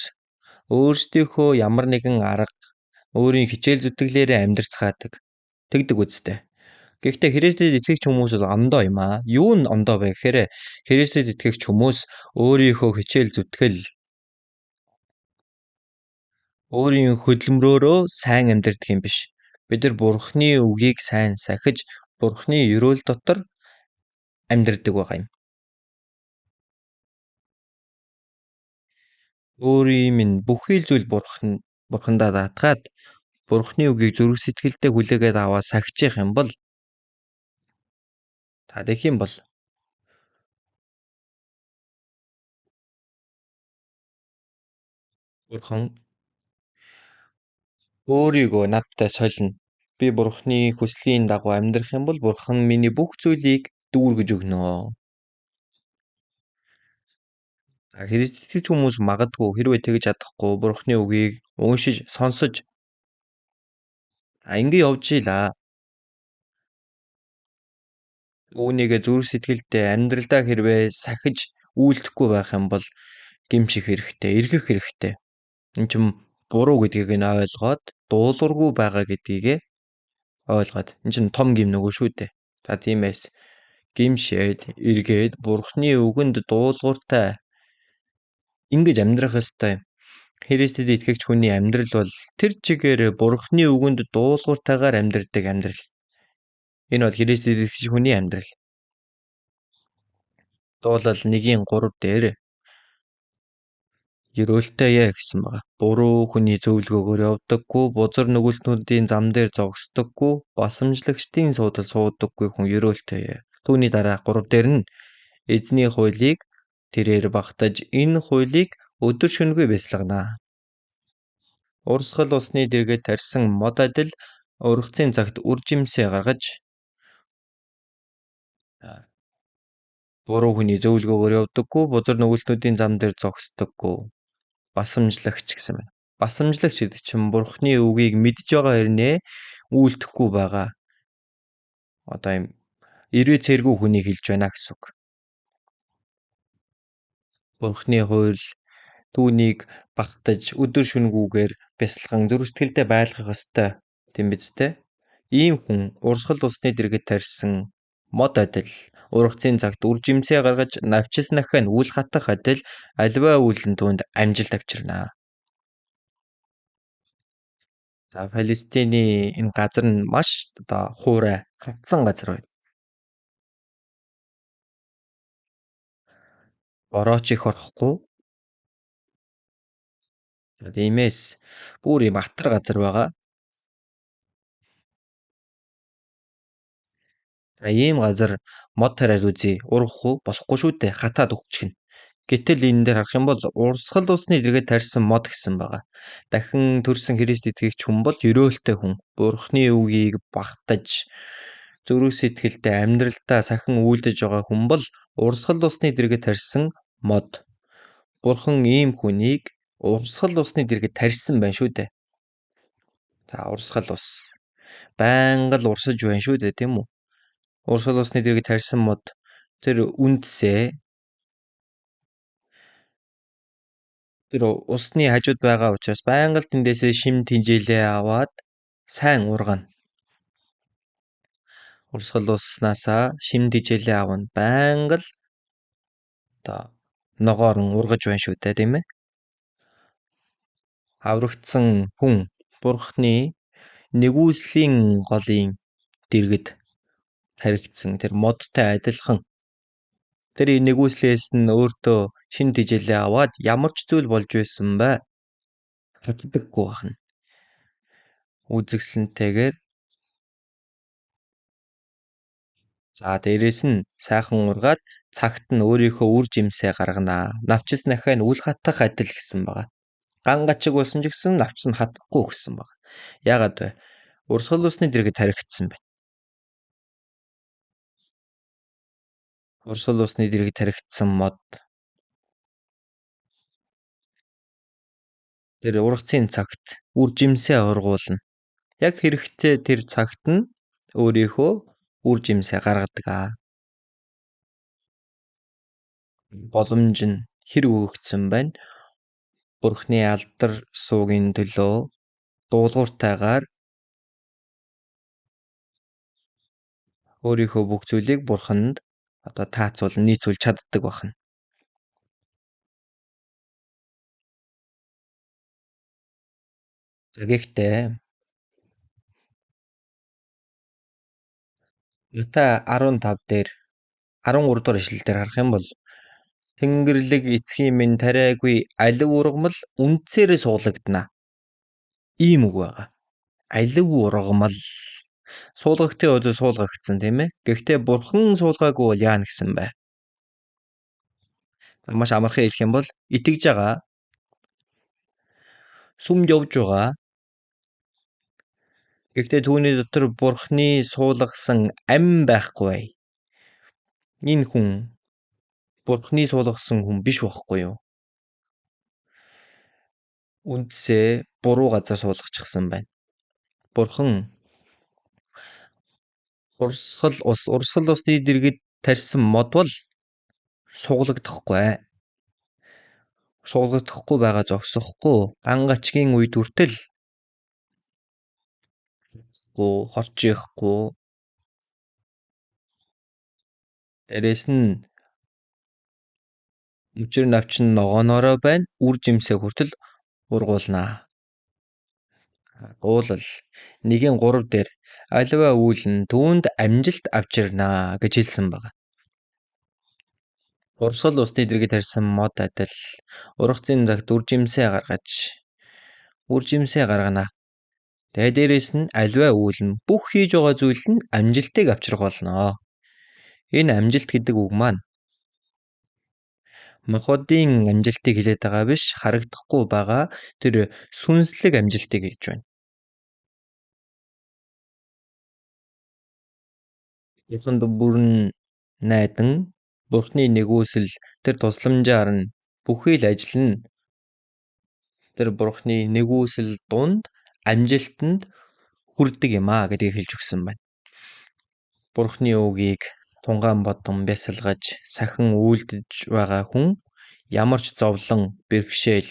өөрсдийнхөө ямар нэгэн арга, өөрийн хичээл зүтгэлээрээ амьдрцгаадаг. Тэгдэг үсттэй. Гэхдээ Христэд итгэгч хүмүүс бол ондоо юм аа. Юу нь ондоо вэ гэхээр Христэд итгэгч хүмүүс өөрийнхөө хичээл зүтгэл, өөрийн хөдөлмөрөөрөө сайн амьдрдаг юм биш. Бид нар Бурхны үгийг сайн сахиж, Бурхны ерөөл дотор амьдрдаг байгаа юм. Өөрийн минь бүхий л зүйл Бурхандаа даатгаад Бурхны үгийг зүрх сэтгэлдээ хүлээгээд аваад сахиж юм бол та тэгэх юм бол Бурхан өөрийгөө надтай солино. Би Бурханы хүслийн дагуу амьдрах юм бол Бурхан миний бүх зүйлийг дүүргэж өгнө. Христ итгэгч хүмүүс магадгүй хэрвээ тэгж чадахгүй Бурханы үгийг уншиж сонсож ингэ явж илаа. Үүнийгээ зүрх сэтгэлдээ амьдралдаа хэрвээ сахиж үйлдэхгүй байх юм бол гимших хэрэгтэй, эргэх хэрэгтэй. Энд чинь буруу гэдгийг нь ойлгоод дуулуургүй байгаа гэдгийг ойлгоод энэ чинь том гим нөгөө шүү дээ. За тиймээс гимшээд эргээд Бурхны үгэнд дуулууртай ингэж амьдрах ёстой юм. Христэд итгэгч хүний амьдрал бол тэр чигээр Бурхны үгэнд дуулууртайгаар амьдрдаг амьдрал. Энэ бол Христэд итгэж хүний амьдрал. Дуулал 1:3 дээр ерөөлтэй гэсэн байгаа. Буруу хүний зөвлөгөөгөөр явдаггүй, бузар нүгэлтнүүдийн зам дээр зогсдоггүй, басамжлагчдын суудал суудаггүй хүн ерөөлтэй. Түүний дараа 3 дээр нь эзний хуулийг тэрээр багтаж энэ хуулийг өдөр шөнөгүй бясалгана. Урсгал усны дэргэд тарьсан мод адил ургацын цагт үр жимсээ гаргаж буруу хүний зөвлөгөөгөөр явдаггүй, бузар нүгэлтнүүдийн зам дээр зогсдоггүй. Басамжлагч гэсэн байна. Басамжлагч гэдэг чинь Бурхны үгийг мэдж байгаа хэрнээ үйлдэхгүй байгаа. Одоо юм эрвээ цэргүү хүнийг хэлж байна гэсэн үг. Бурхны хууль түүнийг багтаж өдөр шөнөгүйгээр бясалган зүрх сэтгэлдээ байлгах ёстой. Тийм биз дээ. Ийм хүн урсгал усны дэргэд тарьсан мод адил ургацын цагт үр жимсээ гаргаж навчис нахиа нь үл хатах адил аливаа үйл нь түүнд амжилт авчирна. За Палестины энэ газар нь маш одоо хуурай хатсан газар байна. Борооч их орохгүй. Тиймээс бүр юм атар газар байгаа. За ийм газар мод тариад үзье. Ургах уу? Болохгүй шүү дээ. Хатаад өгчихнө. Гэтэл энэ дээр харах юм бол урсгал усны дэргэд тарьсан мод гэсэн байгаа. Дахин төрсөн Христ итгэгч хүн бол ерөөлтэй хүн. Бурхны үгийг багтаж зүрх сэтгэлдээ амьдралдаа сахин үйлдэж байгаа хүн бол урсгал усны дэргэд тарьсан мод. Бурхан ийм хүнийг урсгал усны дэргэд тарьсан байна шүү дээ. За урсгал ус. Байнга л урсаж байна шүү дээ, тийм үү? Урсгал усны дэргэд тарьсан мод тэр үндсээ тэр усны хажууд байгаа учраас байнга л тэндээсээ шим тэнжээлээ аваад сайн ургана. Урсгал уснаасаа шим тижээлээ авна. Байнга л одоо ногоорн ургаж байна шүү дээ, тийм ээ. Аврагдсан хүн Бурхны нэгүслийн голын дэргэд таригдсан тэр модтой адилхан. Тэр нэгүслээс нь өөртөө шин тижээлээ аваад ямар ч зүйл болж байсан бай хатдаггүй байна. Үзэгсэлнтэйгээр за дээрэс нь сайхан ургаад цагт нь өөрийнхөө үр жимсээ гаргана. Навчис нахиа нь үл хатах адил гэсэн байгаа. Ган гачиг болсон ч гэсэн навч нь хатахгүй гэсэн байгаа. Яагаад вэ? Урсгал усны дэргэд таригдсан байна. Урсгал усны дэргэд таригдсан мод тэр ургацын цагт үр жимсээ ургуулна. Яг хэрэгтэй тэр цагт нь өөрийнхөө үр жимсээ гаргадаг аа. Боломж нь хэр өгөгдсөн байна. Бурхны алдар суугийн төлөө дуулууртайгаар өөрийнхөө бүх зүйлийг Бурханд одоо таацуулан нийцүүлж чаддаг байна. За гэхдээ Матай 15 дээр 13 дугаар ишлэл дээр харах юм бол Тэнгэрлэг эцгийн минь тариагүй алив ургамал үндсээрээ суулгагдана. Ийм үг байгаа. Алив ургамал. Суулгагтын хувьд суулгагдсан, тийм ээ. Гэхдээ Бурхан суулгаагүй бол яана гэсэн бэ? Маш амархан хэлэх юм бол итгэж байгаа, сүмд явж байгаа. Гэхдээ түүний дотор Бурханы суулгасан ам байхгүй бай. Энэ хүн Бурханы суулгасан хүн биш байхгүй юу? Үндсээ буруу газар суулгачихсан байна. Бурхан урсгал усны дэргэд тарьсан мод бол суулгагдахгүй. Суулгагдахгүй байгаа зогсохгүй. Ган гачгийн үед хүртэл хорч ихгүй. Дээрээс нь мөчир навчин ногооноороо байна. Үр жимсээ хүртэл ургуулнаа. Дуулал 1:3 дээр Аливаа үйл нь түүнд амжилт авчирна гэж хэлсэн байна. Урсгал усны дэргэд тарьсан мод адил ургацын цагт үр жимсээ гаргаж үр жимсээ гаргана. Тэгээ дээрэс нь аливаа үйл нь бүх хийж байгаа зүйл нь амжилтыг авчрах болно. Энэ амжилт гэдэг үг маань махбодын амжилтыг хэлээд байгаа биш, харагдахгүй байгаа тэр сүнслэг амжилтыг хэлж байна. Бурханд бүрэн найдан Бурхны нэгүсэл тэр тусламжаар нь бүхий л ажил нь тэр Бурхны нэгүсэл дунд амжилтанд хүрдэг юм а гэдгийг хэлж өгсөн байна. Бурхны үгийг тунгаан бодон бясалгаж сахин үйлдэж байгаа хүн ямар ч зовлон бэрхшээл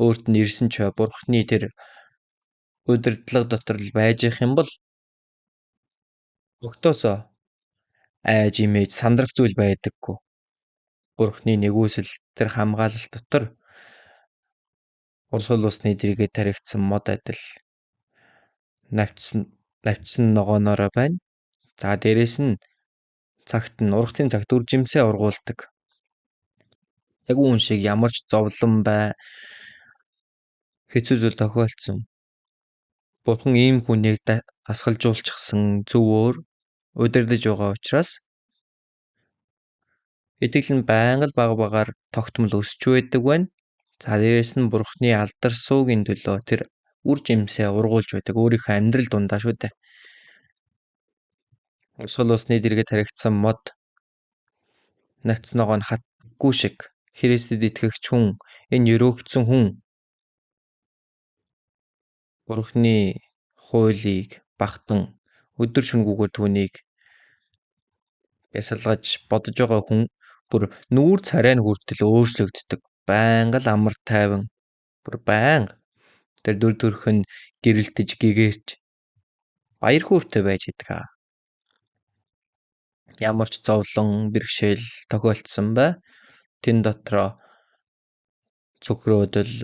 өөрт нь ирсэн ч бай Бурхны тэр удирдлага дотор л байж их юм бол огтоосоо айж имэж сандрах зүйл байдаггүй. Бурхны нэгүсэл тэр хамгаалалт дотор урсгал усны дэргэд таригдсан мод адил навчсан ногооноороо байна. За дээрэс нь цагт нь ургацын цагт үр жимсээ ургуулдаг. Яг үүн шиг ямар ч зовлон бай хэцүү зүйл тохиолдсон. Бурхан ийм хүнийг дасгалжуулчихсан зөвөөр удирдах байгаа учраас итгэл нь байнга л бага багаар тогтмол өсч байдаг байна. За дээрэс нь Бурханы алдар суугийн төлөө тэр үр жимсээ ургуулж байдаг өөрийнхөө амьдрал дундаа шүү дээ. Урсгал усны дэргэд таригдсан мод навц ногоо нь хатгүй шиг Христэд итгэгч хүн, энэ ерөөгдсөн хүн Бурханы хуулийг багтан өдөр шөнөгүйгээр түүнийг бясалгаж бодож байгаа хүн бүр нүүр царай нь хүртэл өөрчлөгддөг. Байнга л амар тайван бүр байнга тэр дүр төрх нь гэрэлтэж гэгэрч баяр хөөртэй байж идэг. Ямар ч зовлон бэрхшээл тохиолдсон бай тэн дотроо цөхрөөдөл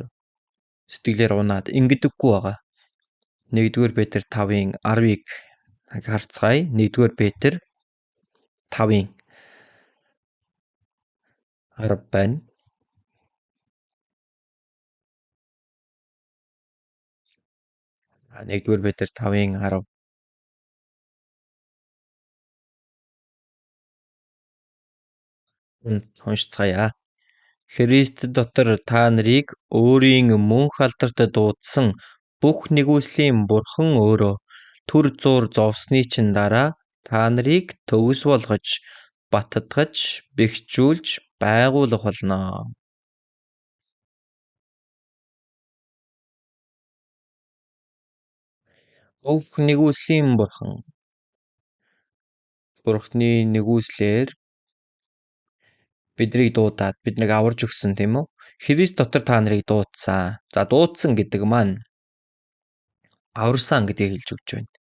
сэтгэлээр унаад ингэдэггүй байгаа. 1-р Петр 5:10-ыг харцгаая. 1-р Петр 5:10 байна. 1-р Петр 5:10. Уншицгаая. Христ дотор та нарыг өөрийн мөнх алдарт дуудсан бүх нэгүслийн Бурхан өөрөө түр зуур зовсны чинь дараа та нарыг төгс болгож, баттгаж, бэхжүүлж байгуулах болно. Бүх нэгүслийн Бурхан Бурханы нэгүслээр биднийг дуудаад биднийг аварж өгсөн, тийм үү? Христ дотор та нарыг дуудсан. За дуудсан гэдэг маань аварсан гэдгийг хэлж өгч байна.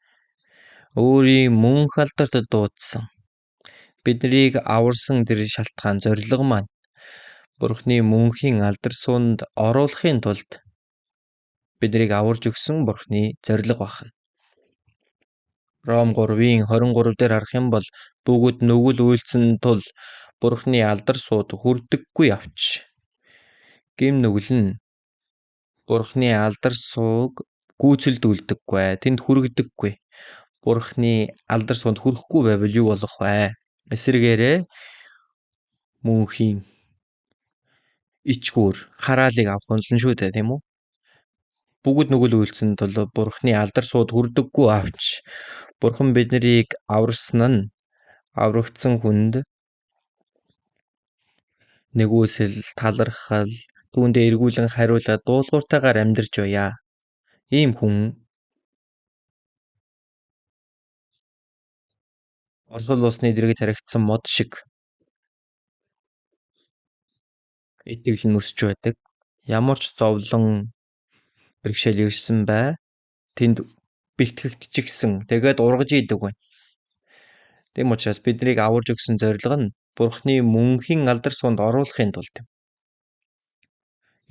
Өөрийн мөнх алдарт дуудсан. Биднийг аварсан тэр шалтгаан зорилго маань Бурхны мөнхийн алдар суунд оруулахын тулд биднийг аварж өгсөн Бурхны зорилго байна. Ром 3:23 дээр харах юм бол бүгд нүгэл үйлцэн тул Бурхны алдар сууд хүрдэггүй авч. Гэм нүгэл нь Бурхны алдар сууг гүйцэлдүүлдэггүй, тэнд хүргэдэггүй. Бурхны алдар суунд хүрэхгүй байвал юу болох вэ? Эсрэгээрээ мөнхийн ичгүүр хараалыг авах нь шүү дээ, тийм үү? Бүгд нүгэл үйлцэн тул Бурхны алдар сууд хүрдэггүй авч. Бурхан биднийг аварсан нь аврагдсан хүнд нэгүсэл, талархал, түүндээ эргүүлэн хариулаад дуулууртайгаар амьдарч байя. Ийм хүн Орсол усны дэргэд харагдсан мод шиг итгэл нь өсч байдаг. Ямар ч зовлон бэрхшээл ирсэн бай тэнд бэлтгэгдчихсэн. Тэгээд ургаж идэг байна. Тийм учраас биднийг аварж өгсөн зорилго нь Бурхны мөнхийн алдар суунд оруулахын тулд юм.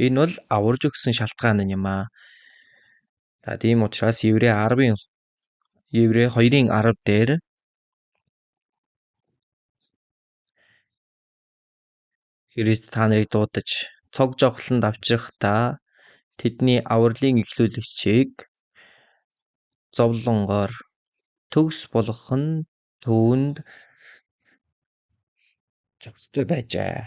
Энэ бол аварж өгсөн шалтгаан юм аа. За тийм учраас Еврей Еврей 2:10 дээр Христ та нарыг дуудаж цог жавхланд авчрахдаа тэдний авралын эхлүүлэгчийг зовлонгоор төгс болгох нь түүнд зохистой байжээ.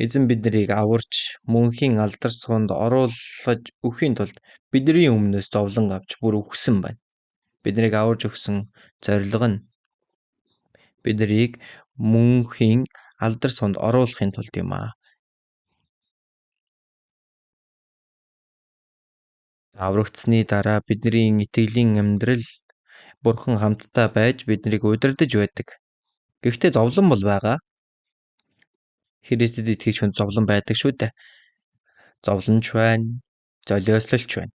Эзэн биднийг аварч мөнхийн алдар суунд оруулаж өгөхийн тулд бидний өмнөөс зовлон авч бүр үхсэн байна. Биднийг аварч өгсөн зорилго нь биднийг мөнхийн алдар суунд оруулахын тулд юм аа. Аврагдсаны дараа бидний итгэлийн амьдрал Бурхан хамтдаа байж биднийг удирдах байдаг. Гэхдээ зовлон бол байгаа. Христэд итгэгч хүнд зовлон байдаг шүү дээ. Зовлон ч байна, золиослол ч байна.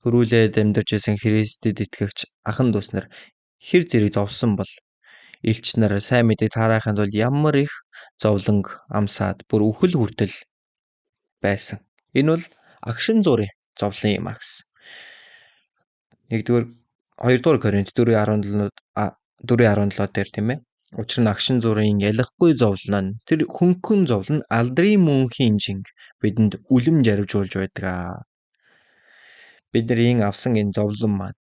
Хөрүүлээд амьдарч байсан Христэд итгэгч ахан дүүс нар хэр зэрэг зовсон бол элч нар сайн мэдээг тараахын тулд ямар их зовлонг амсаад бүр үхэл хүртэл байсан. Энэ бол агшин зуурын зовлон юм а гэсэн. 1-р 2-р Коринт 4:17 дээр тийм ээ. Учир нь агшин зуурын ялахгүй зовлон нь тэр хөнгөн зовлон алдрын мөнхийн жинг бидэнд үлэм жарвжуулж байдаг аа. Бидний авсан энэ зовлон маань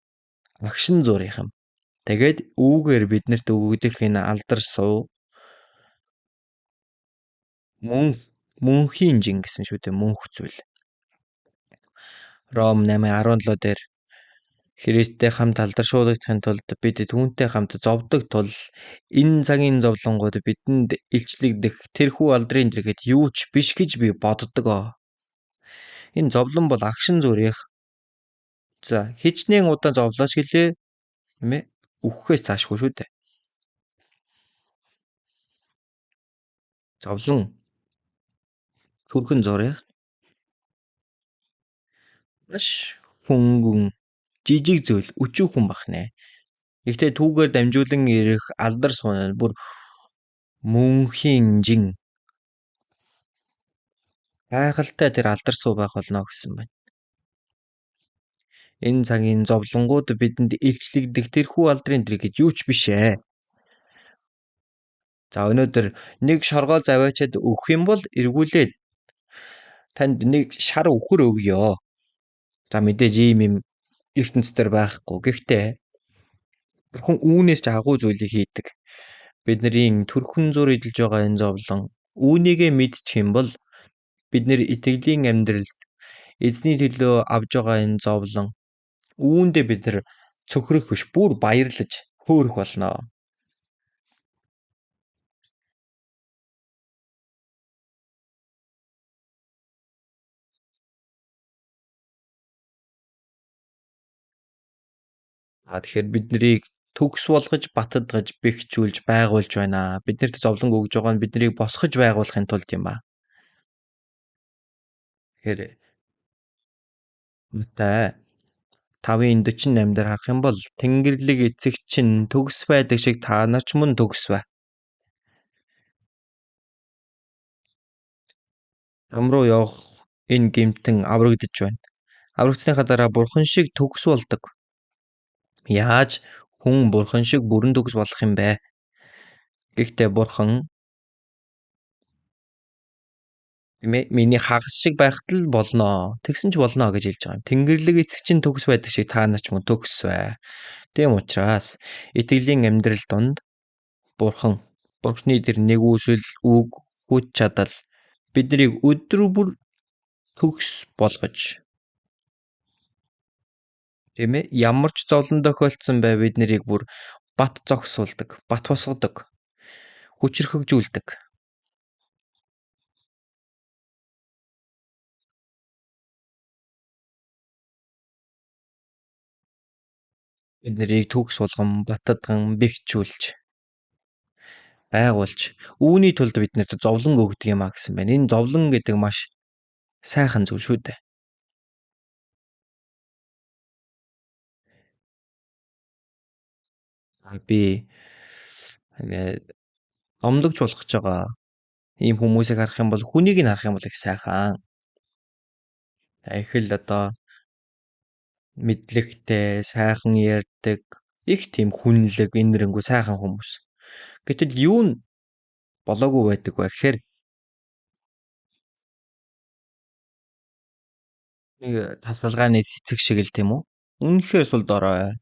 агшин зуурынх юм. Тэгээд үүгээр биднэрт өгөгдөх энэ алдар суу мөнхийн жин гэсэн шүү дээ, мөнх зүйл. Ром 8:17 дээр Христтэй хамт алдаршуулгахын тулд бид түүнтэй хамт зовдог тул энэ цагийн зовлонгууд бидэнд илчлэгдэх тэрхүү алдрын дэргэд юу ч биш гэж би боддог. Энэ зовлон бол агшин зүрх. За хичнээн удаан зовлооч гэлээ тийм ээ үхэхээс цаашгүй шүү дээ. Зовлон төрхөн зурх маш хөнгөн жижиг зүйл өчүүхэн бахнэ. Гэхдээ түүгээр дамжуулан ирэх алдар суун нь бүр мөнхийн жин гайхалтай тэр алдар суу байх болно гэсэн байна. Энэ цагийн зовлонгууд бидэнд илчлэгдэх тэрхүү алдрын дэр гэж юу ч биш ээ. За өнөөдөр нэг шоргоол завиачаад өгөх юм бол эргүүлээд танд нэг шар үхэр өгье. За мэдээж ийм юм ертөнцийн байхгүй. Гэхдээ хүн үүнээс ч агуу зүйлийг хийдэг. Бидний төрхөн зур эдэлж байгаа энэ зовлон үүнийгээ мэдчих юм бол бид нэр итгэлийн амьдралд эзний төлөө авж байгаа энэ зовлон үүндээ бид нар цөхрөх биш, бүр баярлаж хөөрөх болно. Тэгэхээр бид нарыг төгс болгож, баттгаж, бэхжүүлж, байгуулж байна. Биднэрт зовлон өгж байгаа нь биднийг босгож байгуулахын тулд юм ба. Тэгэхээр Матай 5:48 дээр харах юм бол Тэнгэрлэг эцэг чинь төгс байдаг шиг та нар ч мөн төгс бай. Зам руу явах энэ гэмтэн аврагдаж байна. Аврагдсныхаа дараа бурхан шиг төгс болдог. Яаж хүн бурхан шиг бүрэн төгс болох юм бэ? Гэхдээ бурхан миний хагас шиг байхад л болно. Тэгсэн ч болно гэж хэлж байгаа юм. Тэнгэрлэг эцэг чинь төгс байдаг шиг та нар ч мөн төгс бай. Тийм учраас итгэлийн амьдрал донд бурхны тэр нэгүсэл, үг, хүч чадал биднийг өдөр бүр төгс болгож, тийм ээ, ямар ч зовлон тохиолдсон бай бид нарыг бүр бат зогсуулдаг, бат босгодог, хүчрхэгжүүлдэг. Бид нарыг төгс болгон, баттган, бэхжүүлж, байгуулж, үүний тулд биднэрт зовлон өгдөг юм а гэсэн байна. Энэ зовлон гэдэг маш сайхан зүйл шүү дээ. Би номлогч болох гэж байгаа ийм хүмүүсийг харах юм бол хүнийг нь харах юм бол их сайхан. За их л одоо Мэдлэгтэй, сайхан ярьдаг, их тийм хүнлэг, энэрэнгүй сайхан хүмүүс. Гэтэл юу нь болоогүй байдаг вэ гэхээр нэг тасалгааны цэцэг шиг л тийм үү? Үнэхээр сул дорой.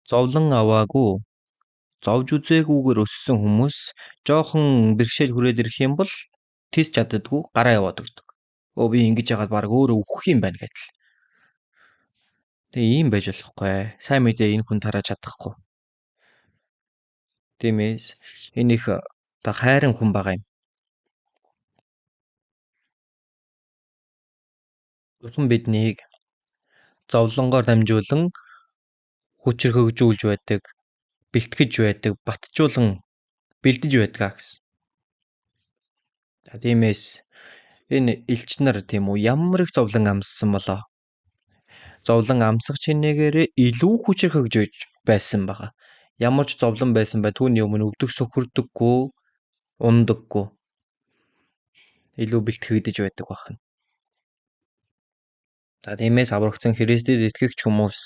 Зовлон аваагүй, зовж үзээгүйгээр өссөн хүмүүс жоохон бэрхшээл хүрээд ирэх юм бол тэс чаддаггүй гараа яваад өгдөг. Өө би ингэж яагаад баг өөрөө үхэх юм байна гэдэл. Тэгээ ийм байж болохгүй. Сайн мэдээ энэ хүн тарааж чадахгүй. Тиймээс энэ их одоо хайрын хүн байгаа юм. Бурхан биднийг зовлонгоор дамжуулан хүчрхэгжүүлж байдаг, бэлтгэж байдаг, батжуулан бэлдэж байдаг гэсэн. За тиймээс энэ элч нар тийм үү ямар их зовлон амссан болоо. Зовлон амсах чинээгээр илүү хүчрхэгжиж байсан байгаа. Ямар ч зовлон байсан бай түүний өмнө өвдөх сөхөрдөггүй, ундаггүй. Илүү бэлтгэгдэж байдаг байна. За тиймээс аврагдсан Христэд итгэгч хүмүүс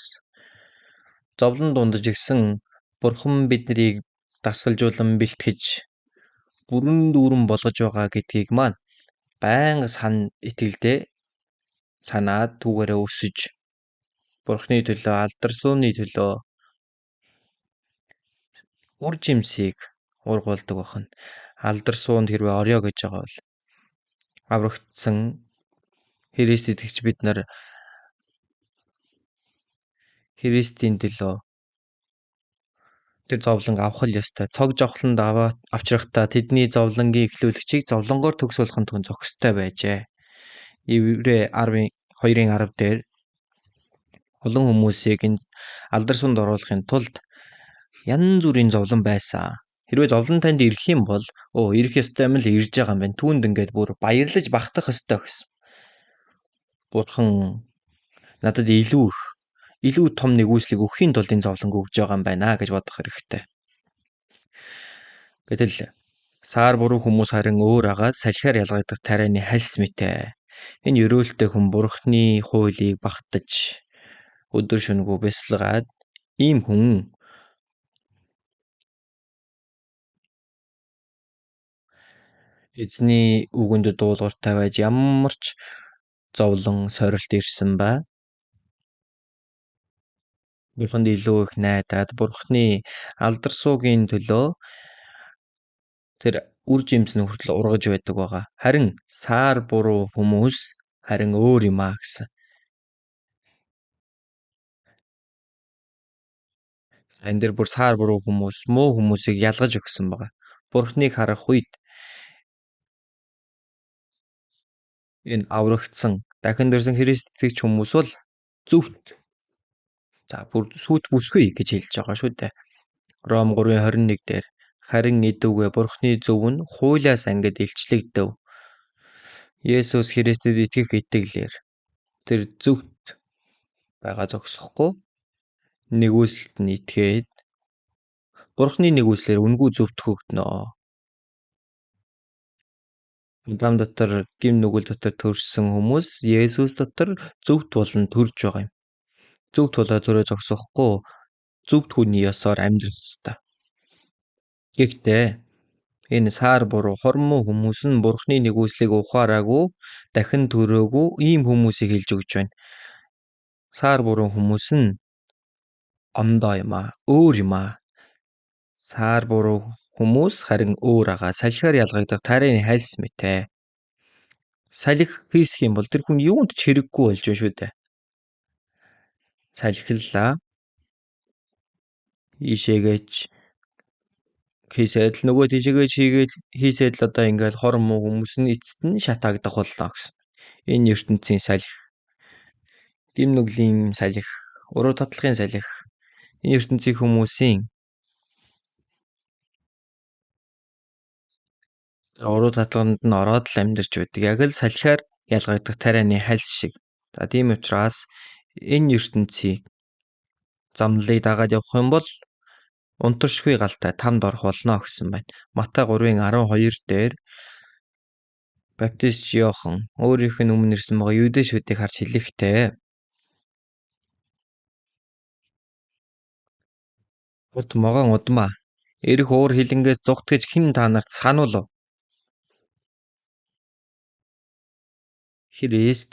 зовлон дундаж гисэн Бурхан биднийг дасгалжуулан бэлтгэж бүрэн дүүрэн болгож байгаа гэдгийг маань байнга итгэлдээ санаад түүгээрээ өсөж Бурханы төлөө, алдар сууны төлөө үр жимсийг ургуулдаг байна. Алдар суунд хэрвээ орё гэж байгаа бол аврагдсан Христ итгэгч бид нар Христийн төлөө тэр зовлон авах л ёстой. Цог жавхланд авчрахтаа тэдний зовлонгийн эхлүүлэгчийг зовлонгоор төгсгөх нь зохистой байжээ. Еврей 12-10 дээр олон хүмүүсийг энэ алдар суунд оруулахын тулд янз бүрийн зовлон байсан. Хэрвээ зовлон танд ирэх юм бол ирэх ёстой юм л ирж байгаа юм байна. Түүнд ингээд бүр баярлаж багтах ёстой гэсэн. Бурхан надад илүү их, илүү том нэгүслийг өгөхийн тулд энэ зовлонг өгж байгаа юм байна гэж бодох хэрэгтэй. Гэтэл саар буруу хүмүүс харин өөр агаад салхиар ялгагдах тарианы хальс мэтэ. Энэ ерөөлтэй хүн Бурханы хуулийг багтаж өдөр шөнөгүй бясалгаад ийм хүн эзний үгэнд дуулууртай байж ямар ч зовлон сорилт ирсэн ба Бурханд илүү их найдаад Бурханы алдар суугийн төлөө тэр үр жимс нь хүртэл ургаж байдаг байгаа. Харин саар буруу хүмүүс харин өөр юм аа гэсэн. Энэ дэр бүр саар буруу хүмүүс муу хүмүүсийг ялгаж өгсөн байгаа. Бурханыг харах үед энэ аврагдсан дахин төрсэн Христ итгэгч хүмүүс бол зөвхт. За бүр сүйт бүсгүй гэж хэлж байгаа шүү дээ. Ром 3:21 дээр харин идүгэ Бурхны зөв нь хуулиас ангид илчлэгдэв. Есүс Христэд итгэх итгэлээр тэр зөвхт байгаа зогсохгүй нэгүсэлд нь итгээд Бурхны нэгүслээр үнгүй зөвтгөгдөнө. Адам дотор гим нүгэл дотор төрсөн хүмүүс Есүс дотор зөвхт болон төрж байгаа юм. Зөвхт болоо төрөө зогсохгүй зөвхт хүний ёсоор амьдрах ёстой. Гэхдээ энэ саар буруу хормоо хүмүүс нь Бурхны нэгүслийг ухаараагүй дахин төрөөгүй ийм хүмүүсийг хэлж өгч байна. Саар буруу хүмүүс нь ондоо юм аа, өөр юм аа. Саар буруу хүмүүс харин өөр агаа салхиар ялгагдах тарианы хальс мэтэ. Салхи хийсэх юм бол тэр хүн юунд ч хэрэггүй болж байна шүү дээ. Салхилаа. Ийшээгээч хийсээд л нөгөө тийшээгээч хийгээд хийсээд л одоо ингээл хор муу хүмүүс нь эцэст нь шатаагдах боллоо гэсэн. Энэ ертөнцийн салхи, гим нүглийн салхи, уруу татлагын салхи, энэ ертөнцийн хүмүүсийн уруу татлаганд нь ороод л амьдарч байдаг. Яг л салхиар ялгагдах тарианы хальс шиг. За тийм учраас энэ ертөнцийг замлыг дагаад явах юм бол унтаршгүй галтай тамд орох болно гэсэн байна. Матай 3:12 дээр Баптист Иохан өөрийнх нь өмнө ирсэн байгаа юудэшүүдийг харж хэлэхдээ "Урд могоон удмаа, ирэх уур хилэнгээс зугт гэж хэн та нарт сануулав? Христ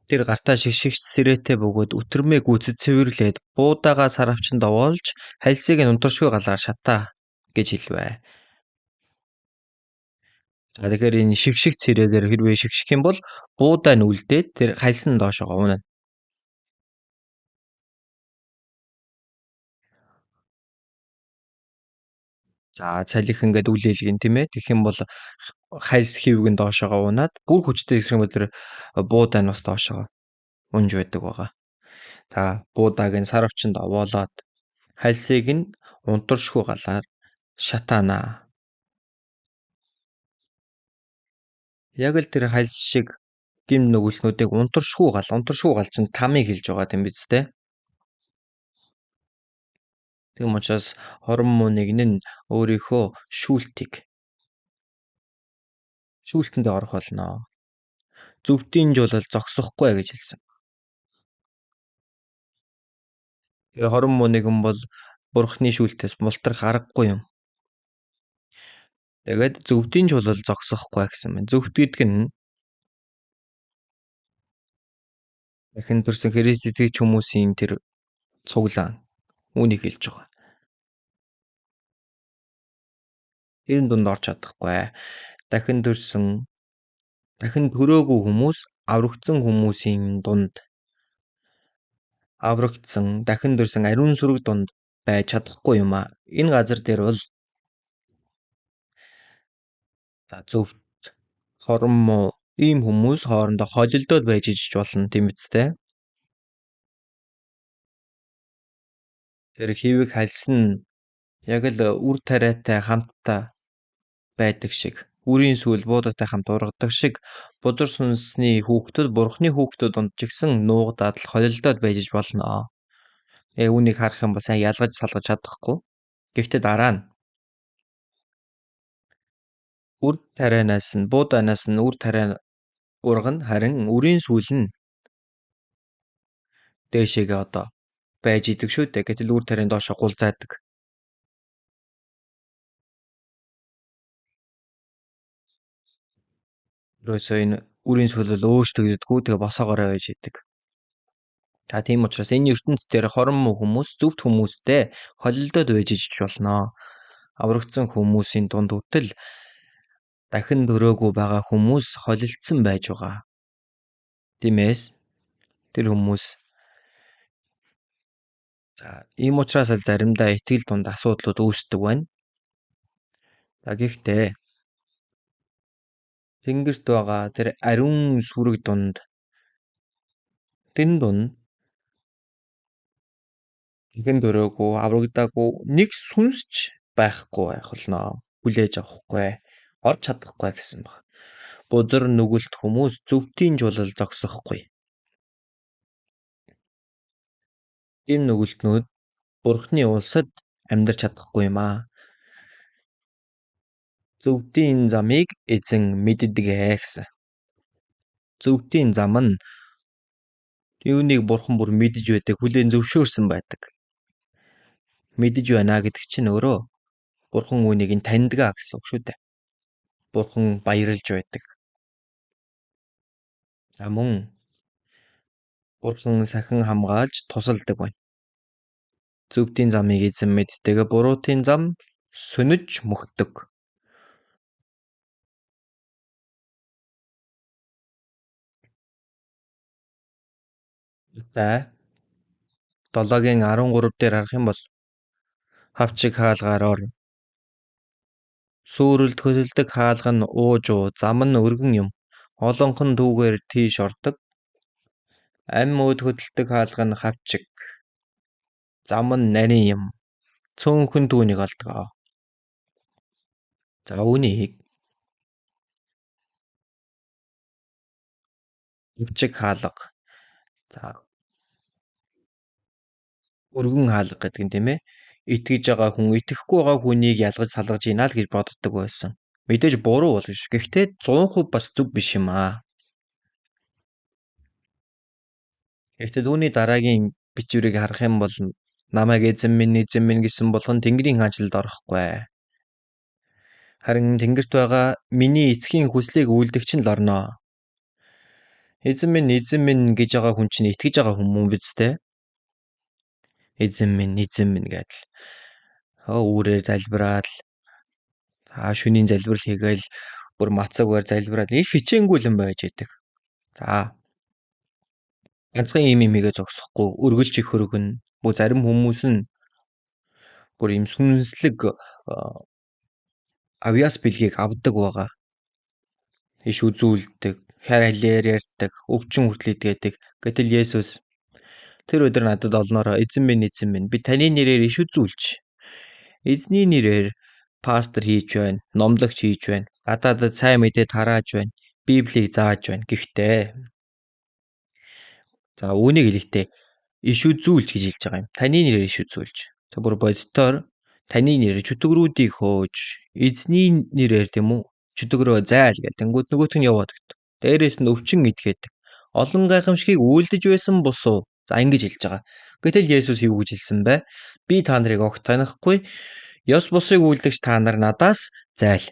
тэр гартаа шигшигч сэрээтэй бөгөөд өтөрмөө гүйцэд цэвэрлээд буудаага сар авчинд овоолж хальсыг нь унтаршгүй галаар шатаа гэж хэлвэ. За тэгэхээр энэ шигшигч сэрээгээр хэрвээ шигших юм бол буудаа нь үлдээд тэр хальс нь доошоо унана. За цалих ингээд үлээлгэн тийм ээ. Тэгэх юм бол хальс хэвэг нь доошоогоо унаад бүр хүчтэй хэсэг юм бол тэр буудаа нь бас доошоогоо унж байдаг байгаа. За буудааг нь сар авчинд овоолоод хальсыг нь унтаршгүй галаар шатаана. Яг л тэр хальс шиг гим нүгэлтнүүдийг унтаршгүй гал чинь тамыг хэлж байгаа юм биз дээ. Тийм учраас хорон муу нэг нь өөрийнхөө шүүлтэндээ орох болно. Зөвдийн жуулал зогсохгүй гэж хэлсэн. Тэр хорон муу нэгэн бол Бурхны шүүлтээс мултрах аргагүй юм. Тэгээд зөвдийн жуулал зогсохгүй гэсэн байна. Зөвхт гэдэг нь дахин төрсэн Христ итгэгч хүмүүсийн тэр цуглаан үүнийг хэлж байгаа. Тэрэн дунд орч чадахгүй. Дахин төрсэн, дахин төрөөгүй хүмүүс аврагдсан хүмүүсийн дунд аврагдсан, дахин төрсэн ариун сүрэг дунд байж чадахгүй юм а. Энэ газар дээр бол зөвхт, хорон муу ийм хүмүүс хоорондоо холилдоод байж иж болно тийм биз дээ. Тэр хэвэг хальс нь яг л үр тариатай хамтдаа байдаг шиг, үрийн сүүл буудатай хамт ургадаг шиг бузар сүнсний хүүхдүүд Бурхны хүүхдүүд дунд ч гэсэн нуугдаад л холилдоод байж иж болно. Үүнийг харах юм бол сайн ялгаж салгаж чадахгүй. Гэхдээ дараа нь үр тарианаас нь буудаанаас нь үр тариа ургана, харин үрийн сүүл нь дээшээгээ одоо байж идэг шүү дээ. Гэтэл үр тариан доошо гулзаадаг. Ерөөсөө энэ үрийн сүүл бол өөрчлөгддөггүй, тэгээ босоогоороо байж идэг. За тийм учраас энэ ертөнц дээр хорон муу хүмүүс зөвхт хүмүүстэй холилдоод байж иж болно. Аврагдсан хүмүүсийн дунд хүртэл дахин төрөөгүй байгаа хүмүүс холилдсон байж байгаа. Тиймээс тэр хүмүүс за ийм учраас л заримдаа итгэл дунд асуудлууд үүсдэг байна. За гэхдээ тэнгэрт байгаа тэр ариун сүрэг дунд тэрэн дунд дахин төрөөгүй, аврагдаагүй нэг сүнс ч байхгүй байх болно. Хүлээж авахгүй, орж чадахгүй гэсэн баг. Бузар нүгэлт хүмүүс зөвдийн жулал зогсохгүй. Энэ нүгэлтнүүд Бурхны улсад амьдарч чадахгүй юм аа. Зөвдийн замыг эзэн мэддэг ээ гэсэн. Зөвдийн зам нь юуныг Бурхан бүр мэдэж байдаг, хүлээн зөвшөөрсөн байдаг. Мэдэж байна гэдэг чинь өөрөө Бурхан үүнийг нь таньдаг гэсэн үг шүү дээ. Бурхан баярлж байдаг. За мөн Бурхан сахин хамгаалж тусалдаг байна. Зөвдийн замыг эзэн мэддэг, буруутын зам сөнөж мөхдөг. За 7-гийн 13 дээр харах юм бол хавчиг хаалгаар ор. Сүрэлд хөлөлдөг хаалга нь уужуу, зам нь өргөн юм. Олонх нь түүгээр тийш ордог. Ам өөд хөдөлдөг хаалга нь хавчиг. Зам нь нарийн юм. Цөөнхөн түүнийг олдог. За үүнийг хавчиг хаалга. За өргөн хаалга гэдэг нь тийм ээ. Итгэж байгаа хүн итгэхгүй байгаа хүнийг ялгаж салгаж ийна л гэж боддог байсан. Мэдээж буруу бол биш. Гэхдээ 100% бас зөв биш юм аа. Гэхдээ түүний дараагийн бичвэрийг харах юм бол намайг эзэн минь, эзэн минь гэсэн болгон Тэнгэрийн хаанчлалд орохгүй. Харин Тэнгэрт байгаа миний эцгийн хүслийг үйлдэгч нь л орно. Эзэн минь, эзэн минь гэж байгаа хүн чинь итгэж байгаа хүн мөн биз дээ. Эзэн минь, эзэн минь гэдэл. Үүрээр залбираад шөнийн залбирал хийгээл бүр мацаагаар залбираад их хичээнгүй юм байж идэг. За ганцхан ийм юм хийгээ зогсохгүй өргөлж их хөргөн. Бүр зарим хүмүүс нь бүр юм сүнслэг авьяас бэлгийг авдаг байгаа. Иш үзүүлдэг, хайр халиар ярьдаг, өвчин хүртэл идгээдэг. Гэтэл Есүс тэр өдөр надад олноороо эзэн минь, эзэн минь би таны нэрээр иш үзүүлж эзний нэрээр пастор хийж байна, номлогч хийж байна, гадаадад сайн мэдээ тарааж байна, Библийг зааж байна. Гэхдээ за үүнийг хэлэхдээ иш үзүүлж гэж хэлж байгаа юм. Таны нэрээр иш үзүүлж. За бүр боддоор таны нэрээр чөтгөрүүдийг хөөж, эзний нэрээр тийм үү? Чөтгөрөө зайл гэл тэнгууд нөгөөх нь яваад өгдөг. Дээрээс нь өвчин идгээдэг. Олон гайхамшигыг үйлдэж байсан бусуу. За ингэж хэлж байгаа. Гэтэл Есүс юу гэж хэлсэн бэ? Би та нарыг огт танихгүй. Ёс бусыг үйлдэгч та нар надаас зайл.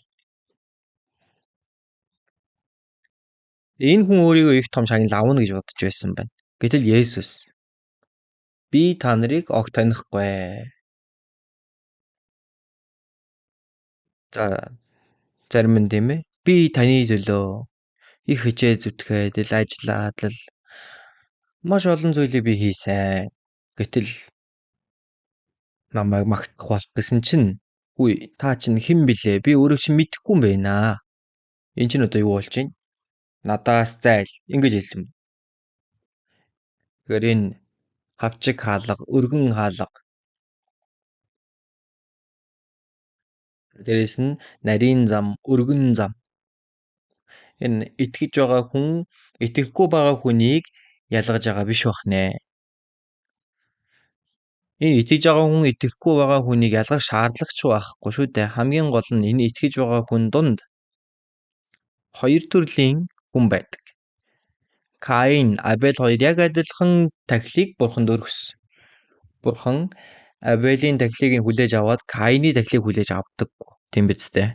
Энэ хүн өөрийгөө их том шагнал авна гэж бодож байсан байна. Гэтэл Есүс би та нарыг огт танихгүй. За зарим нь тийм ээ. Би таны төлөө их хичээл зүтгээд л ажиллаад л маш олон зүйлийг би хийсэн. Гэтэл намайг магтах бол гэсэн чинь үгүй та чинь хэн блэ? Би өөрийг чинь мэдэхгүй юм байна. Энэ чинь одоо юу болж байна? Надаас зайл ингэж хэлсэн. Тэгэхээр энэ хавчиг хаалга, өргөн хаалга. Дээрээс нь нарийн зам, өргөн зам. Энэ итгэж байгаа хүн, итгэхгүй байгаа хүнийг ялгаж байгаа биш байх нэ. Энэ итгэж байгаа хүн, итгэхгүй байгаа хүнийг ялгах шаардлага ч байхгүй шүү дээ. Хамгийн гол нь энэ итгэж байгаа хүн дунд хоёр төрлийн хүн байдаг. Каин, Абель хоёр яг адилхан тахилыг Бурханд өргөссөн. Бурхан Абелийн тахилыг нь хүлээж аваад Каины тахилыг хүлээж авдаггүй. Тийм биз дээ.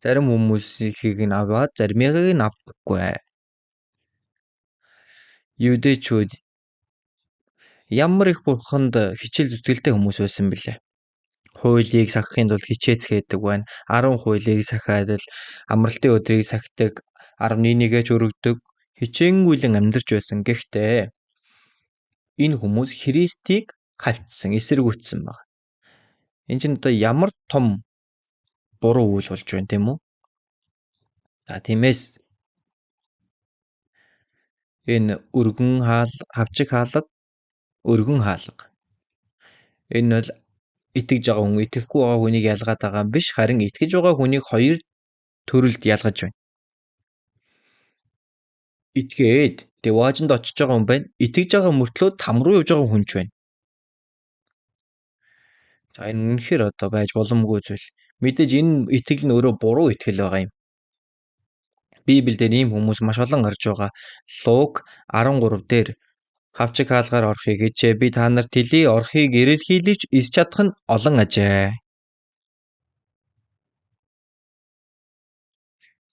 Зарим хүмүүсийг нь аваад заримыг нь авдаггүй. Юудэчүүд ямар их Бурханд хичээл зүтгэлтэй хүмүүс байсан бэлээ. Хуулийг сахихын тулд хичээцгээдэг байна. 10 хуулийг сахиад л амралтын өдрийг сахидаг, 11-гээ ч өргөдөг, хичээнгүйлэн амьдарч байсан. Гэхдээ энэ хүмүүс Христийг хавчсан, эсэргүүцсэн байна. Энэ чинь одоо ямар том буруу үйл болж байна тийм үү? За тиймээс энэ өргөн хаал, хавчиг хаалга, өргөн хаалга. Энэ бол итгэж байгаа хүн, итгэхгүй байгаа хүнийг ялгаад байгаа юм биш, харин итгэж байгаа хүнийг хоёр төрөлд ялгаж байна. Итгээд деваажинд очиж байгаа хүн байна. Итгэж байгаа мөртлөө там руу явж байгаа хүн ч байна. За энэ үнэхээр одоо байж боломгүй зүйл. Мэдээж энэ итгэл нь өөрөө буруу итгэл байгаа юм. Библиэлд ийм хүмүүс маш олон гарч байгаа. Лук 13 дээр хавчиг хаалгаар орохыг хичээ. Би та нарт хэлье, орохыг эрэлхийлж эс чадах нь олон ажээ.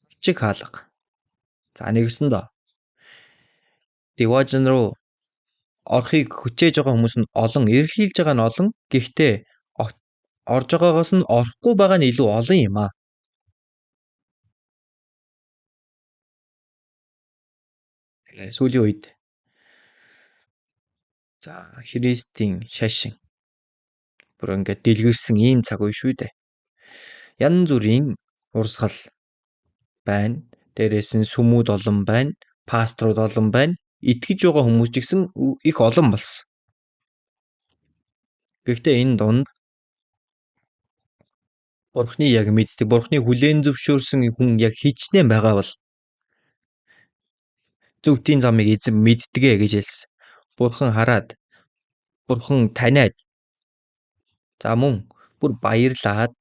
Хавчиг хаалга. За нэгсэн доо. Диважн руу орохыг хүчээж байгаа хүмүүс нь олон, эрэлхийлж байгаа нь олон. Гэхдээ орж байгаагаас нь орохгүй байгаа нь илүү олон юм аа. Сүүлийн үед за Христийн шашин бүр ингээд дэлгэрсэн ийм цаг үе шүү дээ. Янз бүрийн урсгал байна. Дээрээс нь сүмүүд олон байна, пасторууд олон байна. Итгэж байгаа хүмүүс ч гэсэн их олон болсон. Гэхдээ энэ дунд Бурхны яг мэддэг, Бурхны хүлээн зөвшөөрсөн хүн яг хичнээн байгаа бол зөвхтийн замыг эзэн мэддэгэ гэж хэлсэн. Бурхан хараад, Бурхан таниад, за мөн бүр баярлаад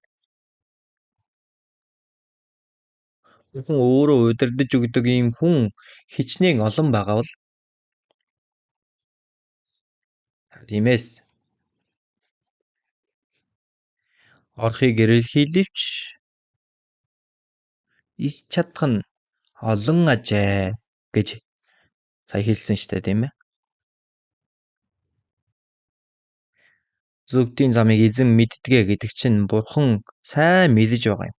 Хүн өөрөө удирдах өгдөг ийм хүн хичнээн олон байгаа бол тиймээс орхийг эрэлхийлэвч эс чадах нь олон ажээ гэж сая хэлсэн шүү дээ, тийм ээ. Зөвдийн замыг эзэн мэддэгэ гэдэг чинь Бурхан сайн мэдэж байгаа юм.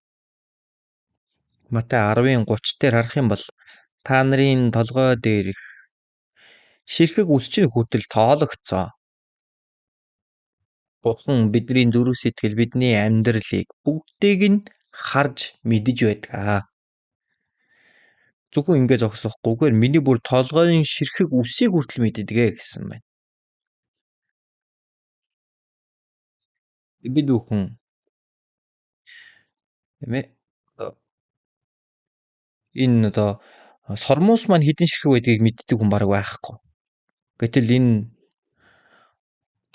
Матай 10:30 дээр харах юм бол та нарын толгой дээрх ширхэг үсчин хүртэл тоологдсон. Бурхан бидний зүрх сэтгэл, бидний амьдралыг бүгдийг нь харж мэдэж байдаг. Зөвхөн ингэ зогсохгүйгээр миний бүр толгойн ширхэг үсийг хүртэл мэддэг гэсэн байна. Бид бүхэн тийм ээ энэ одоо сормуус маань хэдэн ширхэг байдгийг мэддэг хүн бараг байхгүй. Гэтэл энэ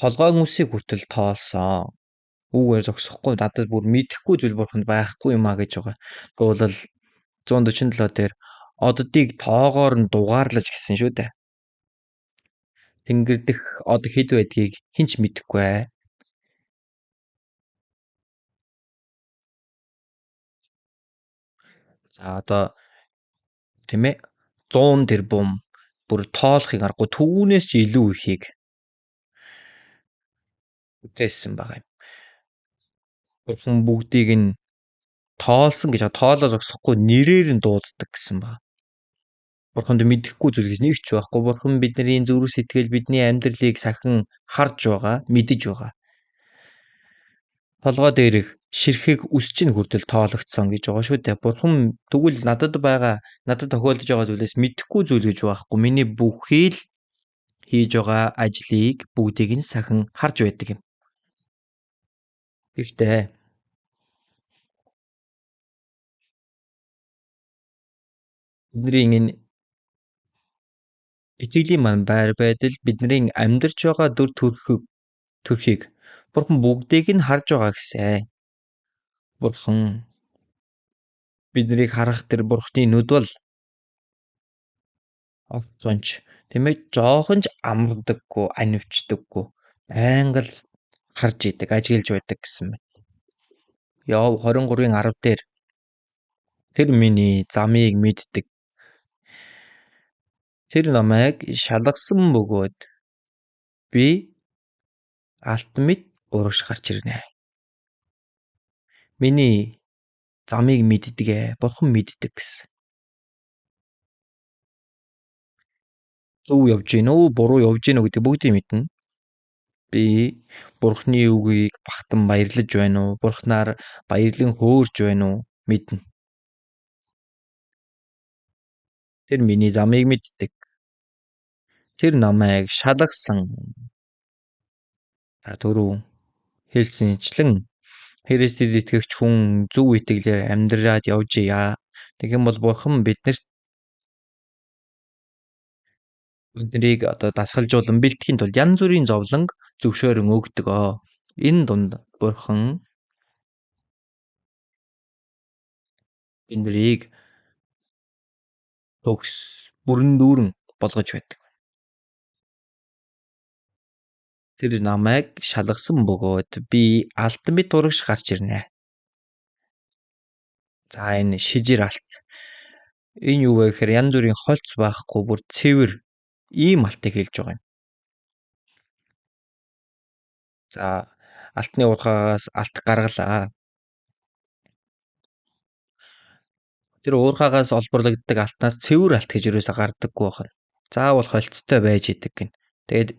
толгойн үсийг хүртэл тоолсон. Үүгээр зогсохгүй надад бүр мэдэхгүй зүйл бурханд байхгүй юм а гэж байгаа. Тэгвэл 147 дээр оддыг тоогоор нь дугаарлаж гисэн шүү дээ. Тэнгэр дэх од хэд байдгийг хэн ч мэдэхгүй. За одоо тийм ээ 100 тэрбум бүр тоолохыг аргагүй түүнээс ч илүү ихийг бүтээсэн байгаа юм. Бурхан бүгдийг нь тоолсон гэж тоолоо зогсохгүй нэрээр нь дууддаг гэсэн байна. Бурханд мэдэхгүй зүйл гэж нэг ч байхгүй. Бурхан бидний зүрх сэтгэл, бидний амьдралыг сахин харж байгаа, мэдэж байгаа. Толгой дээрх ширхэг үс чинь хүртэл тоологдсон гэж байгаа шүү дээ. Бурхан тэгвэл надад байгаа, надад тохиолдож байгаа зүйлээс мэдэхгүй зүйл гэж байхгүй. Миний бүхий л хийж байгаа ажлыг бүгдийг нь сахин харж байдаг юм. Гэхдээ бидний энэ итгэлийн маань байр байдал, бидний амьдарч байгаа дүр төрхийг Бурхан бүгдийг нь харж байгаа гэсэн. Бурхан биднийг харах тэр Бурханы нүд бол огцонч тийм ээ жоохон ч амардаггүй, анивчдаггүй, байнга л харж идэг, ажиглаж байдаг гэсэн байна. Йов 23-ын 10 дээр тэр миний замыг мэддэг. Тэр намайг шалгасан бөгөөд би алт мэт урагш гарч ирнэ. Миний замыг мэддэг ээ, Бурхан мэддэг гэсэн. Зөв явж гин үү, буруу явж гин үү гэдэг бүгдийг мэднэ. Би Бурханы үгийг багтан баярлаж байна уу, Бурханаар баярлан хөөрч байна уу мэднэ. Тэр миний замыг мэддэг. Тэр намайг шалгасан. Та түрүү хэлсэнчлэн Христэд итгэгч хүн зөв итгэлээр амьдраад явжээ. Тэгэх юм бол Бурхан биднэрт биднийг одоо дасгалжуулан бэлтгэхийн тулд янз бүрийн зовлон зөвшөөрөн өгдөг. Энэ дунд Бурхан биднийг төгс бүрэн дүүрэн болгож байдаг. Тэр намайг шалгасан бөгөөд би алт мэт урагш гарч ирнэ. За энэ шижир алт. Энэ юу вэ гэхээр янз бүрийн хольц байхгүй бүр цэвэр ийм алтыг хэлж байгаа юм. За алтны уурхаагаас алт гаргалаа. Тэр уурхаагаас олборлогддог алтнаас цэвэр алт гэж юусаа гардаггүй байна. Заавал холцтой байж идэг гин. Тэгээд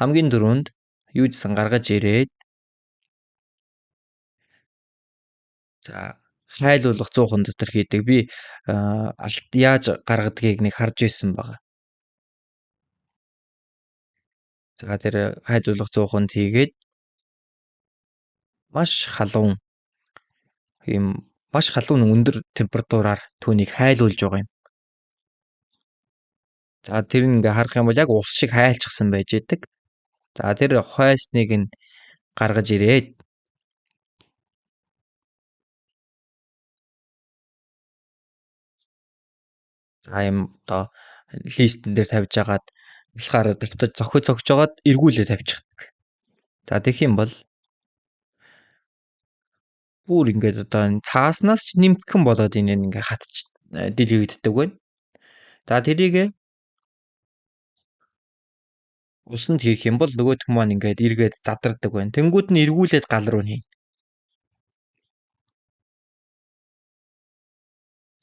хамгийн түрүүнд юу гэсэн гаргаж ирээд за хайлуулах 100% дотор хийдэг. Би алт яаж гаргадгийг нэг харж ирсэн байгаа. За тэр хайлуулах 100%-нд хийгээд маш халуун ийм маш халуун өндөр температураар түүнийг хайлуулж байгаа юм. За тэр нь ингээ харах юм бол яг ус шиг хайлчихсан байж идэг. За тэр хойсныг нь гаргаж ирээд За юм одоо листэн дээр тавьж агаад алхаараа давтаж зохиж зогж жагаад эргүүлээ тавьчихдаг. За тэгэх юм бол бүр ингээд одоо цааснаас ч нэмтгэн болоод энэ ингээ хатч дэлгэгддэг байна. За тэрийг усанд хийх юм бол нөгөөх маань ингээд эргээд задардаг байна. Тэнгүүд нь эргүүлээд гал руу хийнэ.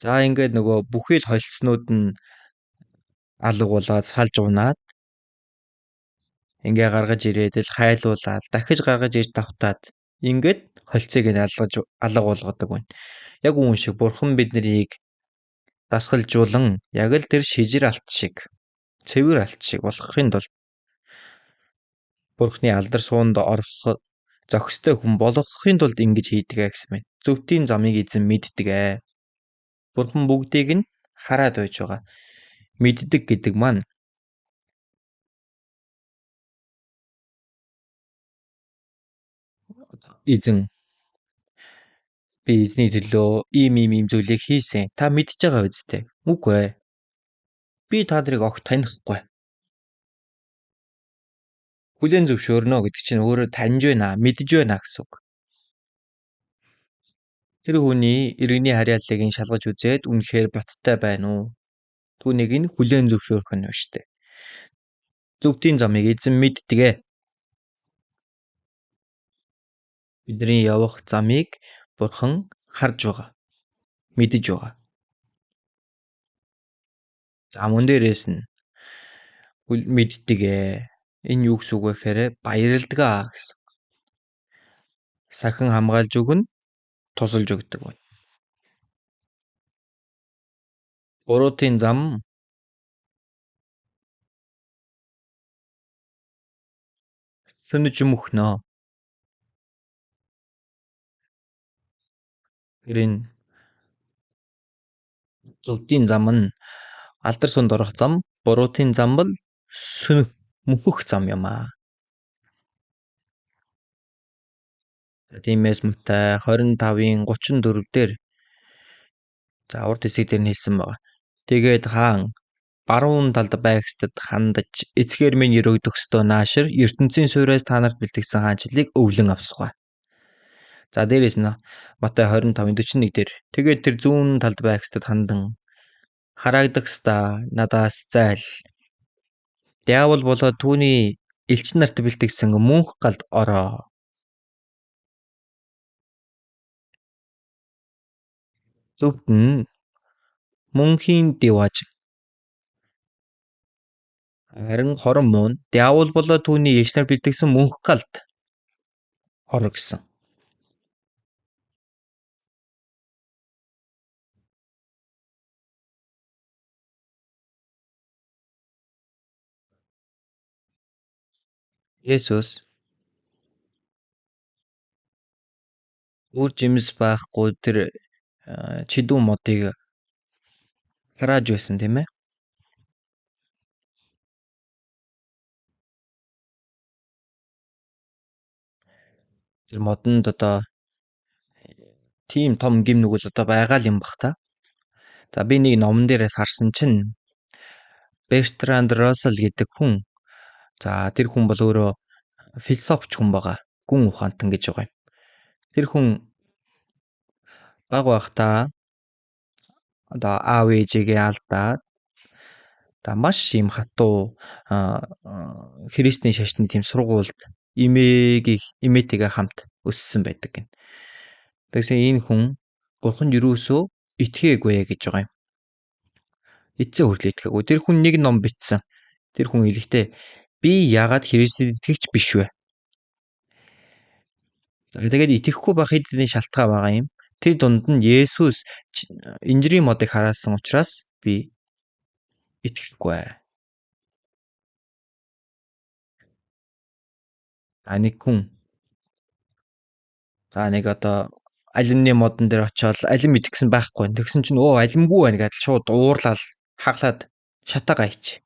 За ингээд нөгөө бүхий л холцнууд нь алга болоод салж унаад ингээ гаргаж ирээд л хайлуулаад дахиж гаргаж ирж давтаад ингээд холцыг нь алгаж алга болгодог байна. Яг үүн шиг бурхан бид нарыг дасгалжуулан яг л тэр шижир алт шиг цэвэр алт шиг болгохын тулд Бурхны алдар суунд орох зохистой хүн болгохын тулд ингэж хийдэг гэсэн байна. Зөвхтийн замыг эзэн мэддэг ээ. Бурхан бүгдийг нь хараад байж байгаа. Мэддэг гэдэг маань эзэн би эзний төлөө ийм ийм ийм зүйлийг хийсэн. Та мэдж байгаа үсттэй. Үгүй ээ. Би та нарыг огт танихгүй. Хүлээн зөвшөөрнө гэдэг чинь өөрөө таньж байна, мэдж байна гэсэн үг. Тэр хүний иргэний харьяаллыг нь шалгаж үзээд үнэхээр боттой байна уу? Түүнийг нь хүлээн зөвшөөрөх нь шүү дээ. Зөвхтийн замыг эзэн мэддэг ээ. Бидний явах замыг Бурхан харж байгаа. Мэдэж байгаа. За мөн дээрээс нь мэддэг ээ. Энэ юу гэсэн үг вэ гэхээр баярладаг аа гэсэн. Сахин хамгаалж өгнө, тусалж өгдөг байна. Буруутын зам сөнөж мөхнө. Тэр энэ зөвдийн зам нь алдар сунд орох зам, буруутын зам бол сөнөх мөхөх зам юм аа. Тиймээс Матай 25-ын 34 дээр за урд хэсэг дээр нь хэлсэн байгаа. Тэгээд хаан баруун талд байгстад хандаж эцгээр минь өрөөгдөх ёстой наашир ертөнцийн сууриас та нарт бэлтгэсэн хаанчлалыг өвлөн авсгай. За дээрээс нь Матай 25-ын 41 дээр тэгээд тэр зүүн талд байгстад хандан хараагдагсдаа надаас зайл. Диавол болоод түүний элчин нарт бэлтгэсэн мөнх галд ороо. Зөвхт нь мөнхийн дивааж харин хорон муу нь диавол болоод түүний элч нар бэлтгэсэн мөнх галд орно гэсэн. Есүс үр жимс байхгүй тэр чидүүн модыг харааж байсан тийм ээ. Тэр модонд одоо тийм том гим нүгэл одоо байгаа л юм бах та. За би нэг номон дээрээс харсан чинь Бертранд Рассел гэдэг хүн, за тэр хүн бол өөрөө философч хүн байгаа. Гүн ухаантан гэж байгаа юм. Тэр хүн баг байхдаа одоо аав ээжигээ алдаад одоо маш юм хатуу христийн шашны тийм сургуульд эмээтэйгээ хамт өссөн байдаг гэнэ. Тэгсэн энэ хүн бурханд юусоо итгээгүй гэж байгаа юм. Эцсээ хүртэл итгээгүй. Тэр хүн нэг ном бичсэн. Тэр хүн хэлэхдээ би яагаад Христэд итгэгч биш вэ? Тэгээд итгэхгүй байх хэд хэдэн шалтгаан байгаа юм. Тэр дунд нь Есүс инжирийн модыг хараасан учраас би итгэхгүй. А нэг хүн за нэг одоо алимны модон дээр очиод алим идэх гэсэн байхгүй. Тэгсэн чинь өө алимгүй байна гэдэл шууд уурлал хаглаад шатаага ич.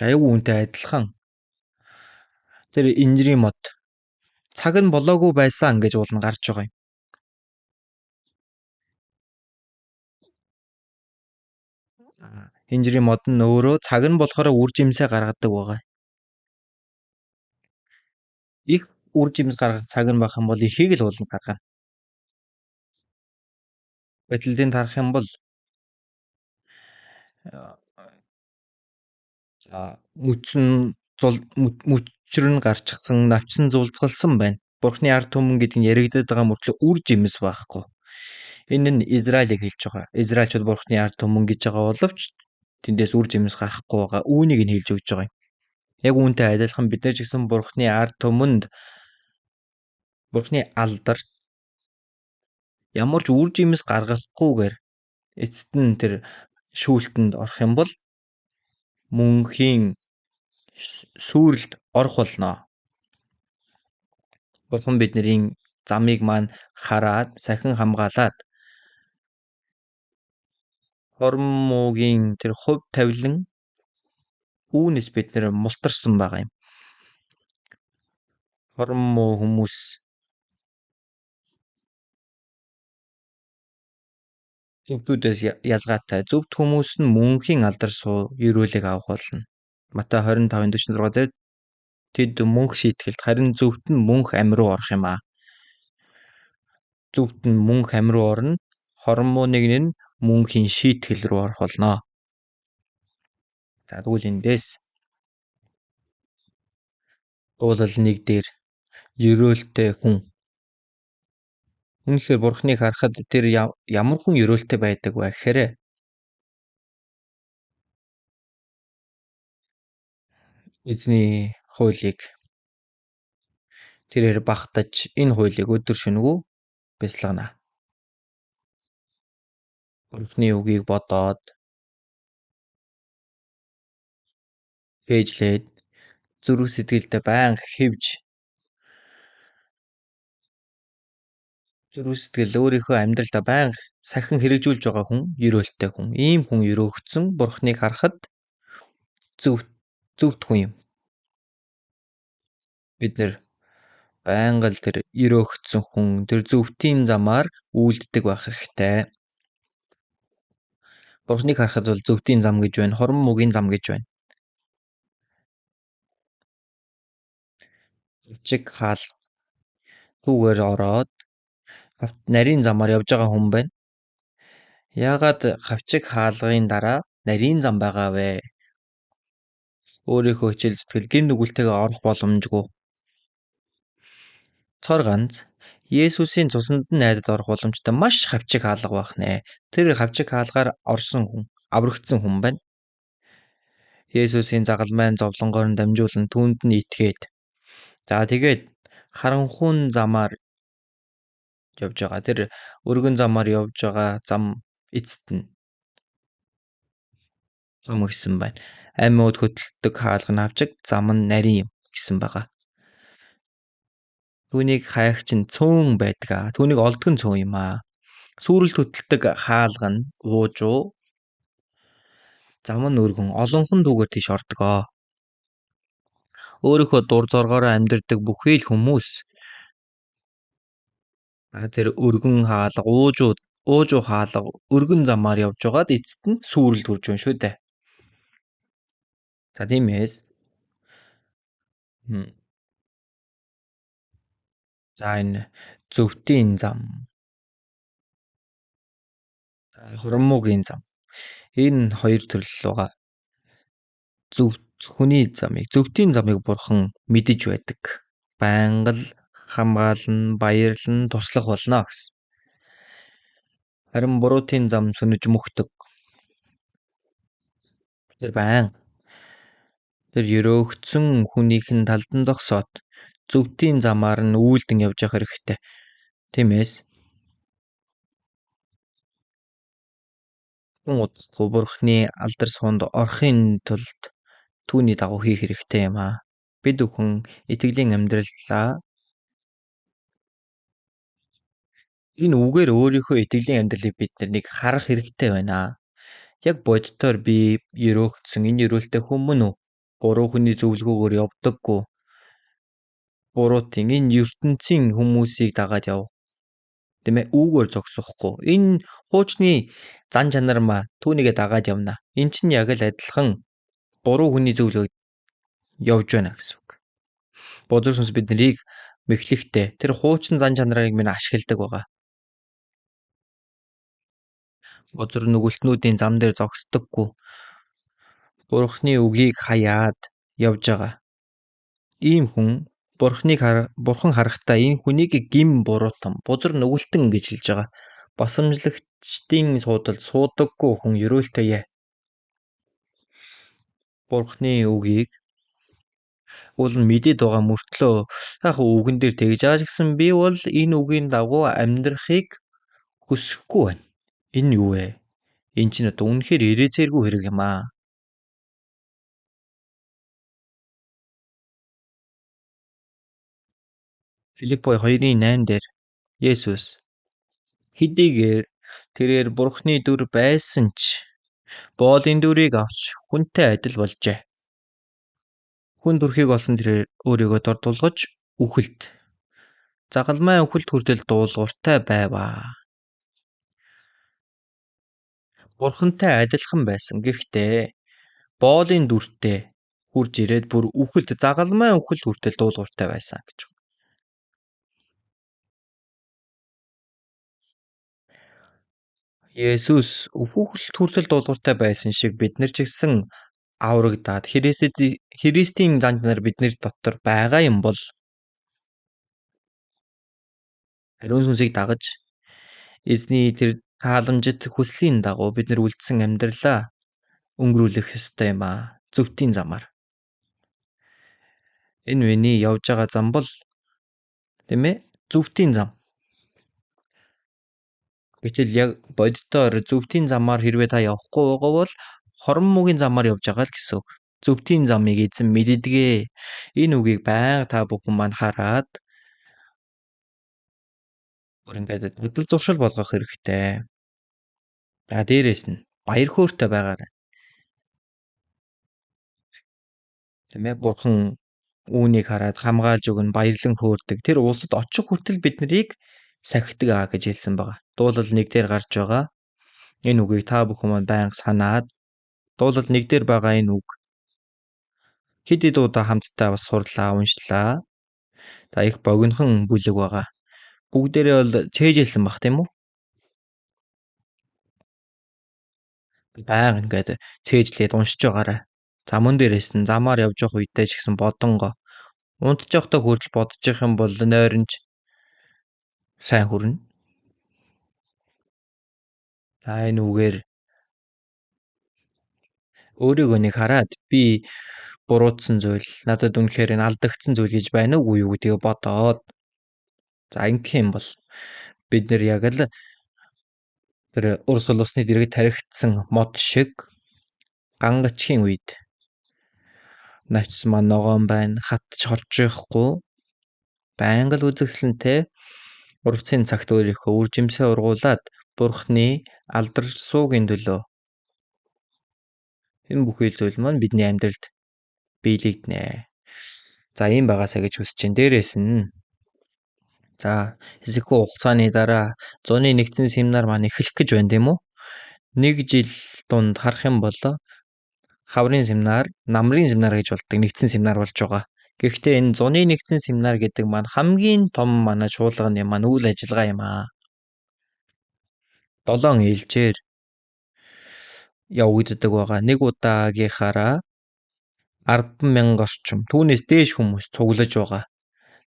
Аюу үнтэй адилхан. Тэр инжирийн мод цаг нь болоогүй байсан гэж уулна гарч байгаа юм. Инжирийн мод нь өөрөө цаг нь болохоор үр жимсээ гаргадаг байгаа. Их үр жимс гаргах цаг нь байх юм бол ихийг л ууланд гаргана. Бэтлэлийн тарах юм бол за мөчсөн зул мөчр нь гарчихсан, навчин зулцгалсан байна. Бурхны ард түмэн гэдэг нь яригдаад байгаа мөртлөө үр жимс байхгүй. Энэ нь Израилийг хэлж байгаа. Израильчууд Бурхны ард түмэн гэж байгаа боловч тэндээс үр жимс гарахгүй байгаа. Үүнийг нь хэлж өгч байгаа юм. Яг үүнтэй адилхан бид нар ч гэсэн Бурхны ард түмэнд Бурхны алдарт ямар ч үр жимс гаргахгүйгээр эцэст нь тэр шүүлтэнд орох юм бол мөнхийн сүрэлд орох болно. Бурхан бидний замыг маань хараад сахин хамгаалаад хорон муугийн тэр хувь тавилан үүнээс бид нэр мултарсан байгаа юм. Хорон муу хүмүүс зөвхтүүдээс ялгаатай. Зөвхт хүмүүс нь мөнхийн алдар суу ерөөлийг авах болно. Матай 25:46 дээр тэд мөнх шийтгэлд харин зөвхт нь мөнх ам руу орох юм аа. Зөвхт нь мөнх ам руу орно. Хорон муу нэг нь мөнхийн шийтгэл рүү орох болно. За тэгвэл эндээс дуулал 1 дээр ерөөлтэй хүн. Үнэхээр Бурхныг харахад тэр ямар хүн ерөөлтэй байдаг вэ гэхээр эзний хуулийг тэрээр багтаж энэ хуулийг өдөр шөнөгүй бясалгана. Бурхны үгийг бодоод хээжлээд зүрх сэтгэлдээ байнга хэвж зүрх сэтгэл өөрийнхөө амьдралдаа байнга сахин хэрэгжүүлж байгаа хүн ерөөлтэй хүн. Ийм хүн ерөөгдсөн Бурхныг харахад зөвхт хүн юм. Бид нэр байнга л тэр ерөөгдсөн хүн тэр зөвхтийн замаар үйлддэг байх хэрэгтэй. Бурхныг харахад бол зөвхтийн зам гэж байна, хорон муугийн зам гэж байна. Чиг хаал түүгээр ороод нарийн замаар явж байгаа хүн байна. Яагаад хавчиг хаалгын дараа нарийн зам байгаа вэ? Өөрийнхөө хичээл зүтгэл гэм нүгэлтэйгээ орох боломжгүй. Цор ганц Есүсийн цуснд нь найдад орох боломжтой маш хавчиг хаалга байх нэ. Тэр хавчиг хаалгаар орсон хүн, аврагдсан хүн байна. Есүсийн загалмайн зовлонгоор нь дамжуулан түүнд нь итгээд. За тэгээд харанхуун замаар явж байгаа. Тэр өргөн замаар явж байгаа зам эцэст нь зам гэсэн байна. Амьууд хөдөлдөг хаалга нь хавчиг, зам нь нарийн юм гэсэн байгаа. Түүнийг хайгч нь цөөн байдаг аа. Түүнийг олдог нь цөөн юм аа. Сүрэлт хөдөлдөг хаалга нь уужуу, зам нь өргөн, олонхон түүгээр тийш ордог. Өөрийнхөө дур зоргоороо амьдардаг бүхий л хүмүүс тэр өргөн хаалга, уужуу хаалга, өргөн замаар явж байгаад эцэст нь сүрэлд хүрж байна шүү дээ. За тиймээс за энэ зөвхтийн зам, хураммуугийн зам, энэ хоёр төрөл байгаа. Зөвхт хүний замыг, зөвхтийн замыг Бурхан мэдэж байдаг. Байнга л хамгаална, баярлан, туслах болно гэсэн. Харин буруутын зам сөнөж мөхдөг. Тэр байнга тэр ерөөгдсөн хүнийх нь талдан зогсоод зөвхтийн замаар нь үйлдэн явж явах хэрэгтэй. Тиймээс хүн удахгүй Бурхны алдар суунд орохын тулд түүний дагуу хийх хэрэгтэй юм аа. Бид бүхэн итгэлийн амьдралаа энэ үгээр өөрийнхөө итгэлийн амьдралыг бид нэг харах хэрэгтэй байна. Яг боддоор би ерөөгдсөн энэ ерөөлтэй хүн мөн үү? Буруу хүний зөвлөгөөгөөр явдаггүй. Буруутын энэ ертөнцийн хүмүүсийг дагаад яв. Тийм ээ, үүгээр зогсохгүй. Энэ хуучны зан чанар маа түүнийгээ дагаад явна. Эн чинь яг л адилхан буруу хүний зөвлөгөө явж байна гэсэн үг. Бузар сүнс бид нарыг мэхлэхдээ тэр хуучин зан чанарыг минь ашигладаг байгаа. Бузар нүгэлтнүүдийн зам дээр зогсдоггүй. Бурхны үгийг хаяад явж байгаа. Ийм хүн Бурхан харахтаа энэ хүнийг гим буруутан, бузар нүгэлтэн гэж хэлж байгаа. Басамжлагчдын суудалд суудаггүй хүн ерөөлтэй. Бурхны үгийг уул нь мэдээд байгаа мөртлөө яг үгэн дээр тэгж байгаа ч гэсэн би бол энэ үгийн дагуу амьдрахыг хүсэхгүй байна. Энэ юу вэ? Энэ чинь одоо үнэхээр ирээцээргүй хэрэг юм аа. Филиппой 2:8 дээр Есүс хэдийгээр тэрээр Бурхны дүр байсан ч боолын дүрийг авч хүнтэй адил болжээ. Хүн төрхийг олсон тэрээр өөрийгөө дордуулгаж үхэлд, загалмай үхэлд хүртэл дуулууртай байваа. Бурхантай адилхан байсан. Гэхдээ боолын дүртэй хурж ирээд бүр үхэлд, загалмай үхэлд хүртэл дуулууртай байсан гэж. Есүс үхэлд хүртэл дуулууртай байсан шиг бид нар ч гэсэн аврагдаад Христийн зан чанар бидний дотор байгаа юм бол ариун сүнсийг дагаж эзний тэр тааламжит хүслийн дагуу бид нар үлдсэн амьдралаа өнгөрүүлэх ёстой юм аа. Зөвхтийн замаар. Энэ миний явж байгаа зам бол, тийм ээ, зөвхтийн зам. Гэтэл яг бодитоор зөвхтийн замаар хэрвээ та явахгүй байгаа бол хорон муугийн замаар явж байгаа л гэсэн үг. Зөвхтийн замыг эзэн мэддгээ. Энэ үгийг байнга та бүхэн маань хараад бүр ингээд адил зуршил болгох хэрэгтэй. За дээрээс нь баяр хөөртэй байгаарай. Тийм ээ, Бурхан үүнийг хараад хамгаалж өгнө, баярлан хөөрдөг. Тэр улсад очих хүртэл бид нарыг сахидаг аа гэж хэлсэн байгаа. Дуулал 1 дээр гарч байгаа. Энэ үгийг та бүхэн маань байнга санаад, дуулал 1 дээр байгаа энэ үг хэд хэд удаа хамтдаа бас сурлаа, уншлаа. За их богинохон бүлэг байгаа. Бүгдээрээ бол цээжилсэн бах тийм үү? Байнга ингээд цээжлээд уншиж байгаарай. За мөн дээрээс нь замаар явж явах үедээ ч гэсэн бодонгоо унтж явахдаа хүртэл бодож явах юм бол нойронж сайн хүрнэ. За энэ үгээр өөрийгөө нэг хараад би буруутсан зүйл, надад үнэхээр энэ алдагдсан зүйл гэж байна уугүй юу гэдгийг бодоод, за ингэх юм бол бид нэр яг л тэр урсгал усны дэргэд тархигдсан мод шиг гангачхийн үед навчс маань ногоон байна, хатж хорж явахгүй, байнга л үзэсгэлэнтэй ургацын цагт өөрийнхөө үр жимсээ ургуулад Бурхны алдарч суугийн төлөө энэ бүхий зүйл маань бидний амьдралд биелэгдэнэ. За ийм байгаасаа гэж хүсэж байна. Дээрээс нь за хэсэггүй хугацааны дараа зуны нэгдсэн семинар маань эхлэх гэж байна тийм үү? Нэг жил дунд харах юм бол хаврын семинар, намрын семинар гэж болдог нэгдсэн семинар болж байгаа. Гэхдээ энэ зуны нэгдсэн семинар гэдэг маань хамгийн том манай чуулганы маань үйл ажиллагаа юм аа. 7 ээлжээр явагддаг байгаа. Нэг удаагийнхаараа 10,000 орчим түүнээс дээш хүмүүс цуглаж байгаа.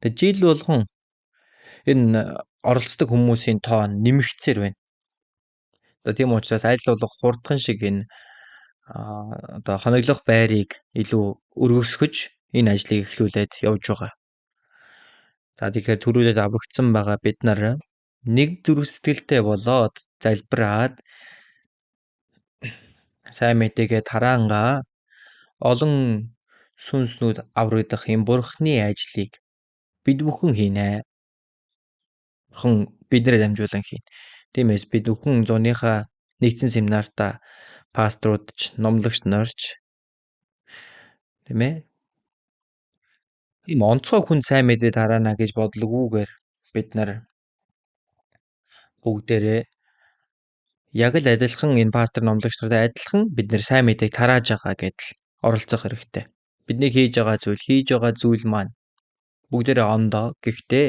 Тэгээ жил болгон энэ оролцдог хүмүүсийн тоо нэмэгдсээр байна. Одоо тийм учраас аль болох хурдхан шиг энэ одоо хоноглох байрыг илүү өргөсгөж энэ ажлыг эхлүүлээд явж байгаа. За тэгэхээр төрүүлээд аврагдсан байгаа бид нар нэг зүрх сэтгэлтэй болоод залбираад сайн мэдээгээ тараангаа олон сүнснүүд аврагдах юм Бурхны ажлыг бид бүхэн хийнэ. Бурхан биднээр дамжуулан хийнэ. Тиймээс бид бүхэн зуныхаа нэгдсэн семинартаа пасторууд ч, номлогч нарч тийм ээ. Ийм онцгой хүн сайн мэдээ тараана гэж бодлогүйгээр бид нар Бүгдээрээ яг л адилхан энэ пастор номлогч нартай адилхан бид нэр сайн мэдээг тарааж байгаа гэдэл оролцох хэрэгтэй. Бидний хийж байгаа зүйл, хийж байгаа зүйл маань бүгдээрээ ондоо. Гэхдээ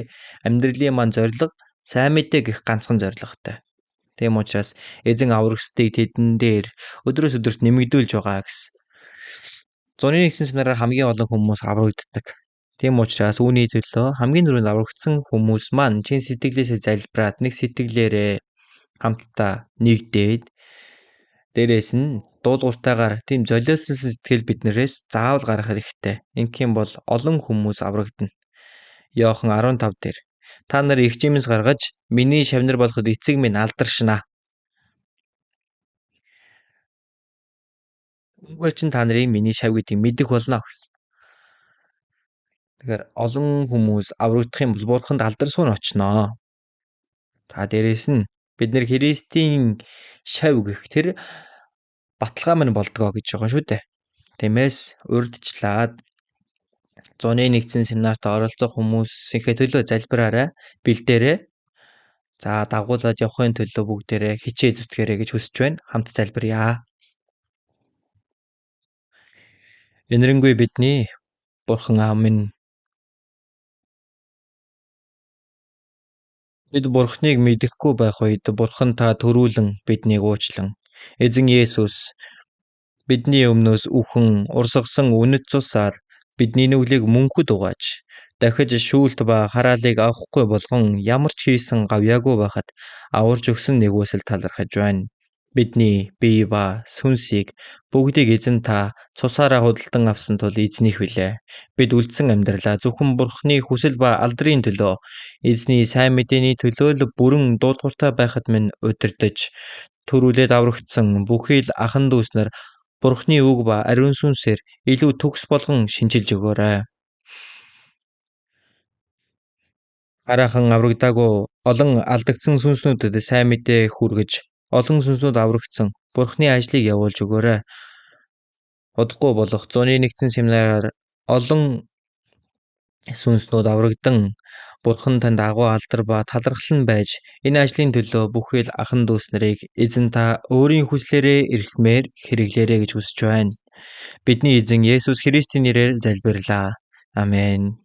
амьдралын маань зорилго сайн мэдээ гэх ганцхан зорилготой. Тийм учраас эзэн аврагсдыг тэдэн дээр өдрөөс өдөрт нэмэгдүүлж байгаа гэсэн. Зуны нэгдсэн семинараар хамгийн олон хүмүүс аврагддаг. Тийм учраас үүний төлөө хамгийн түрүүнд аврагдсан хүмүүс маань чин сэтгэлээсээ залбираад нэг сэтгэлээрээ хамтдаа нэгдээд дээрээс нь дуулууртайгаар тийм золиосон сэтгэл биднээс заавал гарах хэрэгтэй. Ингэх юм бол олон хүмүүс аврагдана. Иохан 15 дээр та нар их жимс гаргаж миний шавнар болоход эцэг минь алдаршна. Үүгээр чинь та нарыг миний шав гэдгийг мэдэх болно гэсэн. Тэгэхээр олон хүмүүс аврагдах юм бол Бурханд алдар суун очноо. Та дээрээс нь бид нэр Христийн шав гэх тэр баталгаа минь болдгоо гэж байгаа шүү дээ. Тиймээс урьдчилаад зуны нэгдсэн семинарт оролцох хүмүүсийнхээ төлөө залбираарай, бэлдээрэй. За дагуулад явахын төлөө бүгдээрээ хичээ зүтгээрэй гэж хүсэж байна. Хамт залбирая. Энэрэнгүй бидний Бурхан Аав минь, бид Бурханыг мэдэхгүй байх үед Бурхан та төрүүлэн биднийг уучлан Эзэн Есүс бидний өмнөөс үхэн урсгасан үнэт цусаар бидний нүглийг мөнхөд угааж дахиж шүүлт ба хараалыг авахгүй болгон ямар ч хийсэн гавьяагүй байхад аварч өгсөн нэгүсэл талархаж байна. Бидний бие ба сүнсийг бүгдийг эзэн та цусаараа худалдан авсан тул эзнийх билээ. Бид үлдсэн амьдралаа зөвхөн Бурхны хүсэл ба алдрын төлөө эзний сайн мэдээний төлөө л бүрэн дуулууртай байхад минь удирдах төрүүлээд аврагдсан бүхий л ахан дүүс нар Бурхны үг ба ариун сүнсээр илүү төгс болгон шинчилж өгөөрэй. Хараахан аврагдаагүй олон алдагдсан сүнснүүдэд сайн мэдээ хүргэж олон сүнснүүд аврагдсан Бурхны ажлыг явуулж өгөөрэй. Удахгүй болох зуны нэгдсэн семинараар олон сүнснүүд аврагдан Бурхан танд агуу алдар ба талархал нь байж энэ ажлын төлөө бүхий л ахан дүүс нарыг эзэн та өөрийн хүслээрээ эрхмээр хэрэглээрэй гэж хүсэж байна. Бидний эзэн Есүс Христийн нэрээр залбирлаа. Амен.